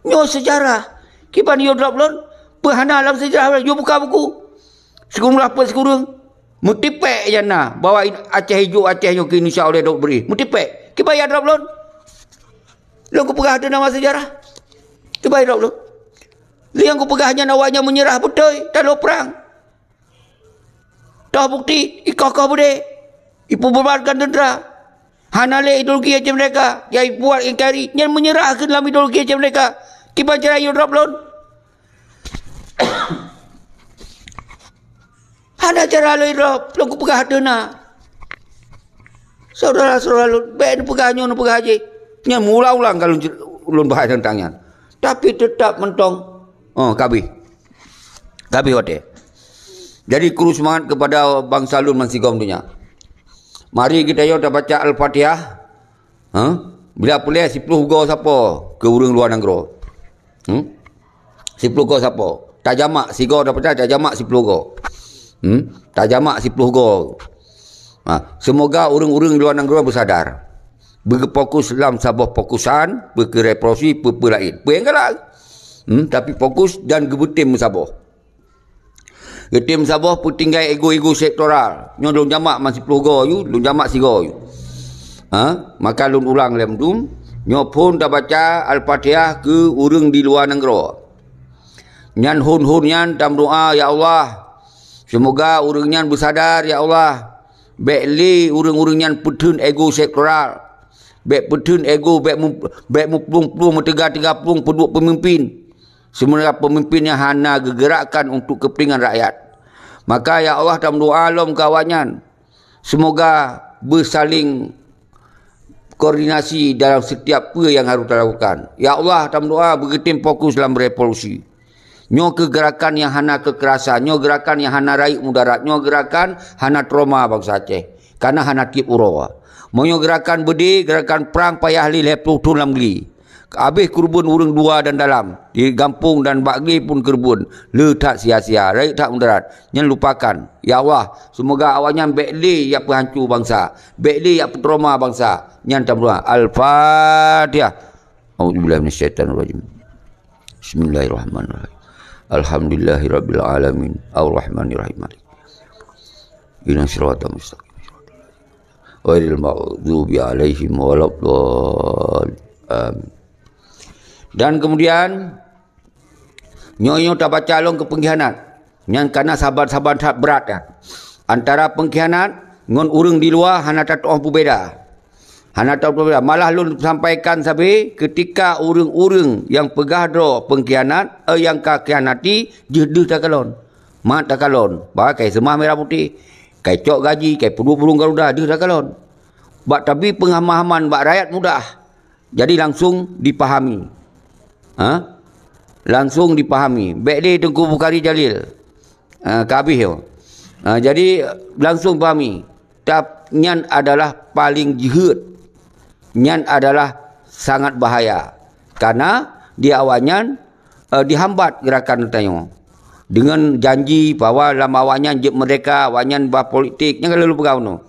Nyoe seujarah. Kiban yue drop lôn, peue hana lam seujarah, yue buka buku. Sikureueng peuet sikureueng. Meutipék jan na bahwa Aceh ijok Aceh nyoe keu Indonesia oleh Daud Beri. Meutipék. Kiban ya drop lôn. Lôn kupeugah teuh nama seujarah. Kiban ya drop lôn. Lé nyang kupeugah nyan awaknyan meunyeurah beutôi, talo prang. Toh bukti, ikoh-koh beudé, ipeububarkan teuntra. Hana lé ideologi Aceh Merdeka, nyang ibuat N K R I, nyan meunyeurah keu lam ideologi Aceh Merdeka. Kiban cara yue drop lôn. Hana cara laén droe, lôn kupeugah ateueh na. Syedara-syedara lôn, bék neupeugah nyoe, neupeugah jih. Nyan meuulang-ulang ka lôn, lôn bahas teuntang nyan. Tapi teutab mantong, oh, ka abéh. Ka abéh watée. Jadi, kru seumangat keupada bansa lôn bansigom donya. Mari geutanyoe tabaca Al-Fatihah. Ha? Bila peureulée siploh goe sapo keu ureuëng luwa nanggroe. Hmm? Siploh goe sapo. Tajamak sigoe, dapatlah tajamak siploh goe. Hmm? Tajamak siploh goe. Ha, seumoga ureuëng-ureuëng luwa nanggroe beusadar. Beufokus lam saboh fokusan, beukeureuprosi, peue-peue laén. Peue nyang galak. Hmm? Tapi fokus dan geubeutem meusaboh. Geutem saboh peutinggai ego-ego sektoral. Nyoe lôn jamak man siploh goe yue, lôn jamak sigoe yue. Ha? Maka lôn ulang lé mandum, nyoe phon tabaca Al-Fatihah keu ureuëng di luwa nanggroe. Nyan hon-hon nyan tameudoá, "Ya Allah, seumoga ureuëng nyan beusadar, ya Allah. Bék lé ureuëng-ureuëng nyan peutheun ego sektoral. Bék peutheun ego, bék mu-, bék muplueng-plueng meuteuga-teuga plueng peuduek peumimpin." Sementara pemimpin nyang hana geugerakkan untuk kepentingan rakyat. Maka, ya Allah, tameudoá lom keu awaknyan, seumoga beusaléng koordinasi dalam setiap peue nyang harôh talakukan. Ya Allah, tameudoá beugeutem fokus lam revolusi. Nyoe keuh gerakan nyang hana keukerasan, nyoe gerakan nyang hana rayeuk mudarat, nyoe gerakan hana trauma bansa Aceh. Kana hana tieb uroe. Meunyoe gerakan beudé, gerakan prang payah lé lhée ploh thon lam gli. Habéh keureubeuen ureuëng luwa dan dalam, di gampông dan bak gli pun keureubeuen, le that sia-sia, rayeuk that mudarat. Nyan lupakan. Ya Allah, seumoga awaknyan bék lé jak peuhanco bansa, bék lé jak peutrauma bansa. Nyan tameudoá. Al-Fatihah. A'udzubillahi minasyaitonirrajim. Bismillahirrahmanirrahim. Alhamdulillahirabbil alamin. Arrahmanirrahim. Maliki yaumiddin. Ihdinas siratal mustaqim. Ghairil maghdubi alaihim waladdallin. Amin. Dan kemudian, nyoe-nyoe tabaca lom keu pengkhianat. Nyan kana saban-saban that brat nyan. Antara pengkhianat ngon ureuëng di luwa hana tatu'oh peubeda. Hana tatu'oh peubeda. Malah lôn sampaikan sabe, keutika ureuëng-ureuëng nyang peugah droe pengkhianat, eh, nyang ka khianati, jeuet deuh takalon. Mat takalon, bah kai seumah merah putéh, kai cok gaji, kai peuduek burông garuda, deuh takalon. Bak tabi penghaman-haman bak rakyat mudah. Jadi langsung dipahami. Ha? Langsung dipahami. Bék lé Teungku Bukhari Jalil. Ha, ka habéh nyoe. Ha, jadi langsung pahami. Tap-, nyan adalah paling jeuhet. Nyan adalah sangat bahaya. Karena di awaknyan, eh, dihambat gerakan geutanyoe. Dengan janji bahwa lam awaknyan jeuet merdeka, awaknyan bah politik, nyan ka lheueh peugah bunoe.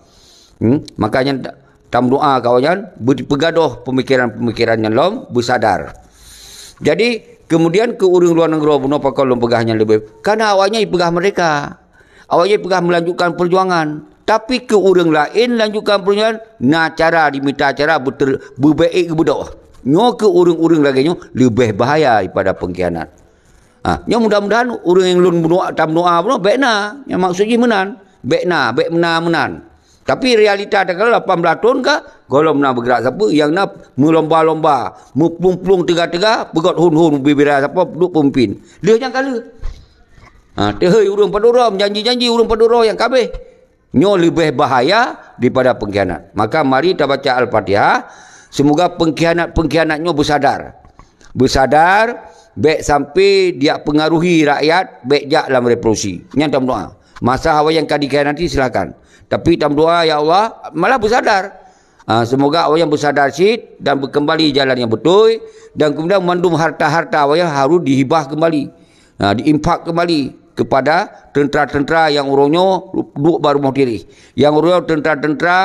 Hmm? Makanya ta-, tameudoá keu awaknyan, beu-, beugadôh pemikiran-pemikiran nyan lom, beusadar. Jadi, kemudian keu ureuëng luwa nanggroe bunoe pakon lôn peugah nyan leubeh, karena awaknyan jipeugah merdeka. Awaknyan jipeugah melanjutkan perjuangan. Tapi keu ureuëng laén lanjutkan perjuangan, na cara dimita cara beuter-, beubeuet geubeudôh. Nyoe keu ureuëng-ureuëng lagée nyoe leubeh bahaya daripada pengkhianat. Ha, nyoe mudah-mudahan ureuëng nyang lôn bunoe, tameudoá bunoe, bék na. Nyang maksud jih meunan. Bék na, bék meunan-meunan. Tapi realita takalon lapan belas thon ka, gohlom na beugerak sapeue, nyang na meulomba-lomba, meuplueng-plueng teuga-teuga, peugét hon-hon bubira sapo duek peumimpin. Lheueh nyang ka lheueh. Ha, teuhôi ureuëng padub droe, janji-janji ureuëng padub droe nyang ka abéh. Nyoe leubeh bahaya daripada pengkhianat. Maka mari tabaca Al-Fatihah, seumoga pengkhianat-pengkhianat nyoe beusadar. Beusadar, bék sampai diak pengaruhi rakyat, bék jak lam revolusi. Nyan tameudoá. Masa awaknyan ka dikhianati, silakan. Tapi tameudoá, ya Allah, malah beusadar. Ah, seumoga awaknyan beusadar cit dan beukeumbali jalan nyang beutôi, dan keumudian mandum harta-harta awaknyan harôh dihibah keumbali. Ha, diinfak keumbali keupada teuntra-teuntra nyang uroe nyoe duek bak rumoh tirih. Nyang uroe nyoe teuntra-teuntra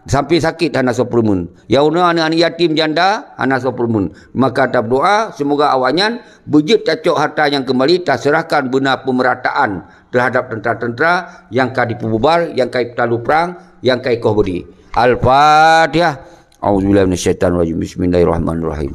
sampai sakét hana soe peureumeun. Nyang uroe nyoe aneuëk-aneuëk yatim janda hana soe peureumeun. Maka tameudoá, seumoga awaknyan beujeuet tacok harta nyan keumbali, taseurahkan beuna peumerataan teuhadap teuntra-teuntra nyang ka jipeububar, nyang ka jipeutalô prang, nyang ka jikoh beudé. Al-Fatihah. A'udzubillahi minasyaitonirrajim. Bismillahirrahmanirrahim.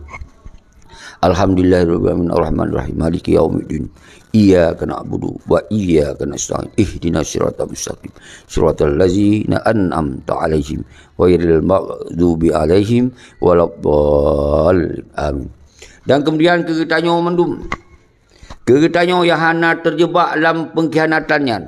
Alhamdulillahirabbil alamin, arrahmanirrahim, maliki yaumiddin. Iyyaka na'budu wa iyyaka nasta'in. Ihdinas siratal mustaqim. Siratal ladzina an'amta 'alaihim, ghairil maghdubi 'alaihim waladdallin. Amin. Dan keumudian keu geutanyoe mandum, keu geutanyoe nyang hana teujeubak lam peungkhianatan nyan,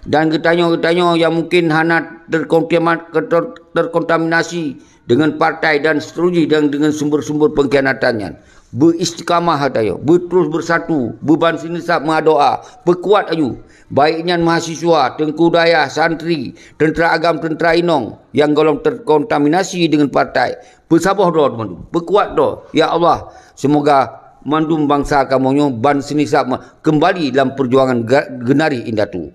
Dan geutanyoe-geutanyoe nyang mungkin hana terkontamin-, ter-, terkontaminasi deungon partai dan seterusnya dan deungon sumber-sumber pengkhianatan nyan. Beuistiqamah geutanyoe, beuterus beusatu, beuban sinisab meudoá, peukuat aju. Baik nyan mahasiswa, teungku dayah, santri, teuntra agam, teuntra inong nyang gohlom terkontaminasi deungon partai. Peusaboh droe teuma, peukuat droe. Ya Allah, seumoga mandum bansa kamoe nyoe ban sinisab keumbali lam peujuangan ga-, geunari indatu.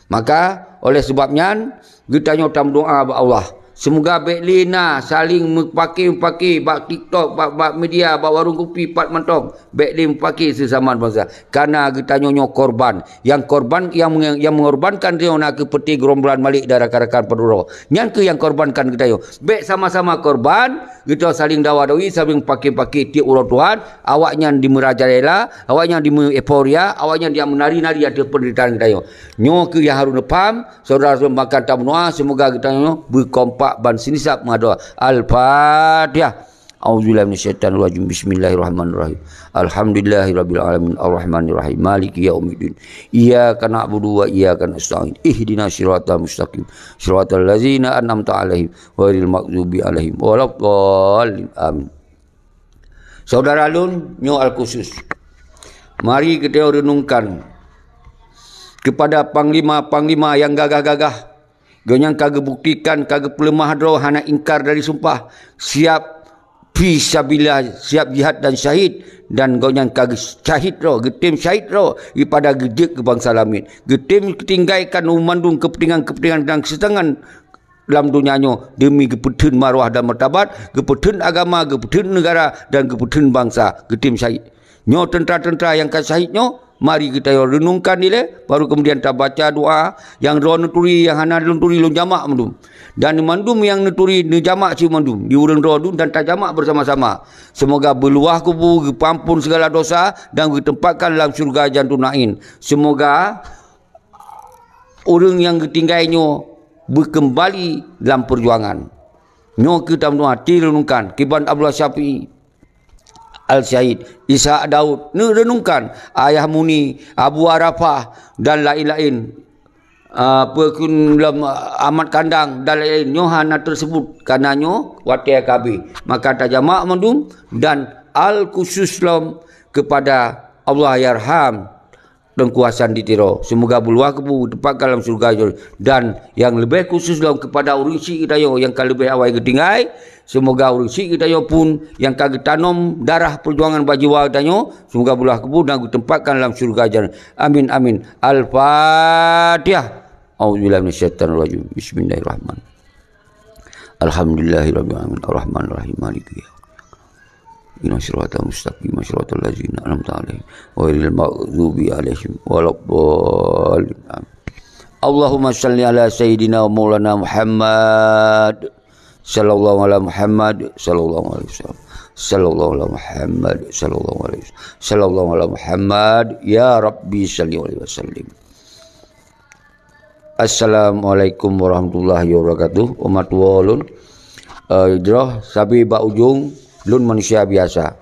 Maka, oleh sabab nyan, geutanyoe tameudoá bak Allah. Seumoga bék lé na saléng meupaké-paké bak TikTok, bak, bak media, bak warong kupi, pat mantong. Bék lé meupaké seusaman bansa. Kana geutanyoe nyoe korban. Nyang korban, nyang, nyang mengorbankan tanyoe na keuh peuté gerombolan Malik dan rakan-rakan padum droe. Nyan keuh nyang korbankan geutanyoe. Bék sama-sama korban, geutanyoe saléng dawa-dawi, saléng paké-paké tiep uroe Tuhan, awaknyan di meurajalela, awaknyan di meueuforia, awaknyan di meunari-nari ateueh peunderitaan geutanyoe. Nyoe keuh nyang harôh neupaham, syedara-syedara, maka tameudoá, seumoga geutanyoe beukompak ban sinisab meudoá. Al-Fatihah. A'udzubillahi minasyaitonirrajim. Bismillahirrahmanirrahim. Alhamdulillahirabbil alamin, arrahmanirrahim, maliki yaumiddin. Iyyaka na'budu wa iyyaka nasta'in. Ihdinas siratal mustaqim. Siratal ladzina an'amta 'alaihim, ghairil maghdubi 'alaihim waladdallin. Amin. Syedara lôn, nyoe al-khusus. Mari geutanyoe reunungkan keupada panglima-panglima nyang gagah-gagah. Gobnyan ka geubuktikan, ka geupeuleumah droe, hana ingkar dari sumpah, siab fi sabilillah, siab jihad dan syahid, dan gobnyan ka geusyahid droe, geutem syahid droe, daripada geujeuet keu bansa laén. Geutem geutinggaikan mandum keupeuntengan-keupeuntengan dan keuseunangan lam donya nyoe deumi geupeutheun marwah dan martabat, geupeutheun agama, geupeutheun neugara, dan geupeutheun bansa, geutem syahid. Nyoe teuntra-teuntra nyang ka syahid nyoe, mari geutanyoe reunungkan ilée, baru keumudian tabaca doá nyang droe neuturi, nyang hana lôn turi lôn jamak mandum. Dan mandum nyang neuturi neujamak cit mandum di ureuëng droe dum dan tajamak beusama-sama. Seumoga beuluwah kubu geupeuampon sigala dosa dan geuteumpatkan lam syeuruga Jannatun Naim. Seumoga ureuëng nyang geutinggai nyoe beukeumbali lam peujuangan. Nyoe keuh tameudoá, tireunungkan kiban Abdullah Syafi'i, Al-Syahid Ishak Daud, neureunungkan Ayah Muni, Abu Arafah, dan laén-laén, ah, peue kheun lom, Ahmad Kandang, dan laén-laén. Nyoe hana teuseubut, kareuna nyoe watée ka habéh. Maka tajamak mandum dan al-khusus lom keupada Allahyarham Teungku Hasan di Tiro. Seumoga beuluwah kubu geuteumpatkan lam syeuruga jih. Dan nyang leubeh khusus lom keupada ureuëng syik geutanyoe nyang ka leubeh awai geutinggai. Seumoga ureuëng syik geutanyoe pun nyang ka geutanom darah peujuangan bak jiwa geutanyoe, seumoga beuluwah kubu dan geuteumpatkan lam syeuruga jih. Amin, amin. Al-Fatihah. A'udzubillahi minasyaitonirrajim. Bismillahirrahmanirrahim. Alhamdulillahirabbil alamin, arrahmanirrahim, maliki yaumiddin. Ihdinas siratal mustaqim, siratal ladzina an'amta 'alaihim, ghairil maghdubi 'alaihim waladdallin. Amin. Allahumma shalli ala sayyidina wa maulana Muhammad. Sallallahu ala Muhammad, sallallahu alaihi wasallam. Sallallahu ala Muhammad, sallallahu alaihi wasallam. Sallallahu ala Muhammad, ya Rabbi shalli alaihi wasallim. Assalamualaikum warahmatullahi wabarakatuh. Umat tuha lôn, eh, jroh sabe bak ujong, lôn manusia biasa.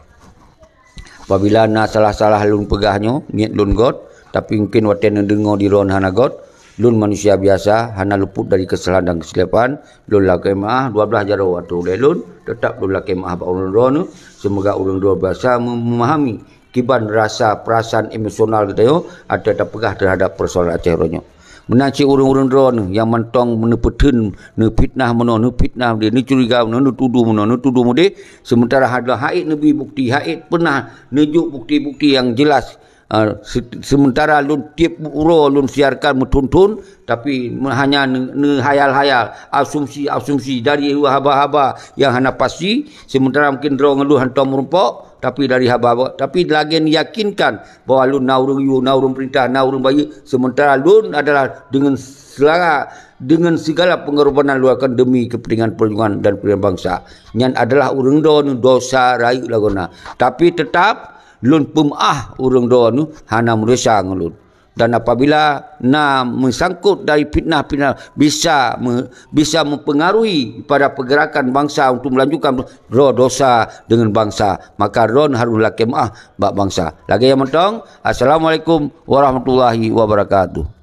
Apabila na salah-salah lôn peugah nyoe, niet lôn göt, tapi mungkin watée neudeungoe di droeneuh hana göt, lôn manusia biasa, hana luput dari keusalahan dan keusilapan, lôn lakée meuáh dua blaih jaroe ateueh ulée lôn, teutap lôn lakée meuáh bak ureuëng droeneuh, seumoga ureuëng droe biasa mem-, memahami kiban rasa peurasaan emosional geutanyoe ateueh tapeugah teuhadap peusoalan Aceh uroe nyoe. Meunan cit ureuëng-ureuëng droeneuh nyang mantong neupeutheun, neufitnah meunoe, neufitnah mudeh, neucuriga meunoe, neutudoh meunoe, neutudoh mudeh, seumeuntara hana hait neubi bukeuti, hait peunah neujok bukeuti-bukeuti nyang jeulaih. Ah, se-, seumeuntara lôn tieb uroe lôn siarkan meuthon-thon, tapi hanya ne-, neuhayal-hayal, asumsi-asumsi dari haba-haba nyang hana pasti, seumeuntara mungkin droe ngon lôn hantom meurumpok, tapi dari haba-haba, tapi lagée neuyakinkan bahwa lôn na ureuëng yue, na ureuëng peurintah, na ureuëng bayeue, seumeuntara lôn adalah deungon seugala, deungon sigala peungorbanan lôn lakukan demi keupeuntengan peujuangan dan peujuangan bansa. Nyan adalah ureuëng droeneuh desya rayeuk lagoena. Tapi teutap lôn peumeuáh ureuëng droeneuh hana meudesya ngon lôn. Dan apabila na meusangkot dari fitnah-fitnah bisa me-, bisa mempengaruhi pada pergerakan bangsa untuk melanjutkan droe desya deungon bansa, maka droeneuh harôh lakée meuáh bak bansa. Lagée nyan mantong, Assalamualaikum warahmatullahi wabarakatuh.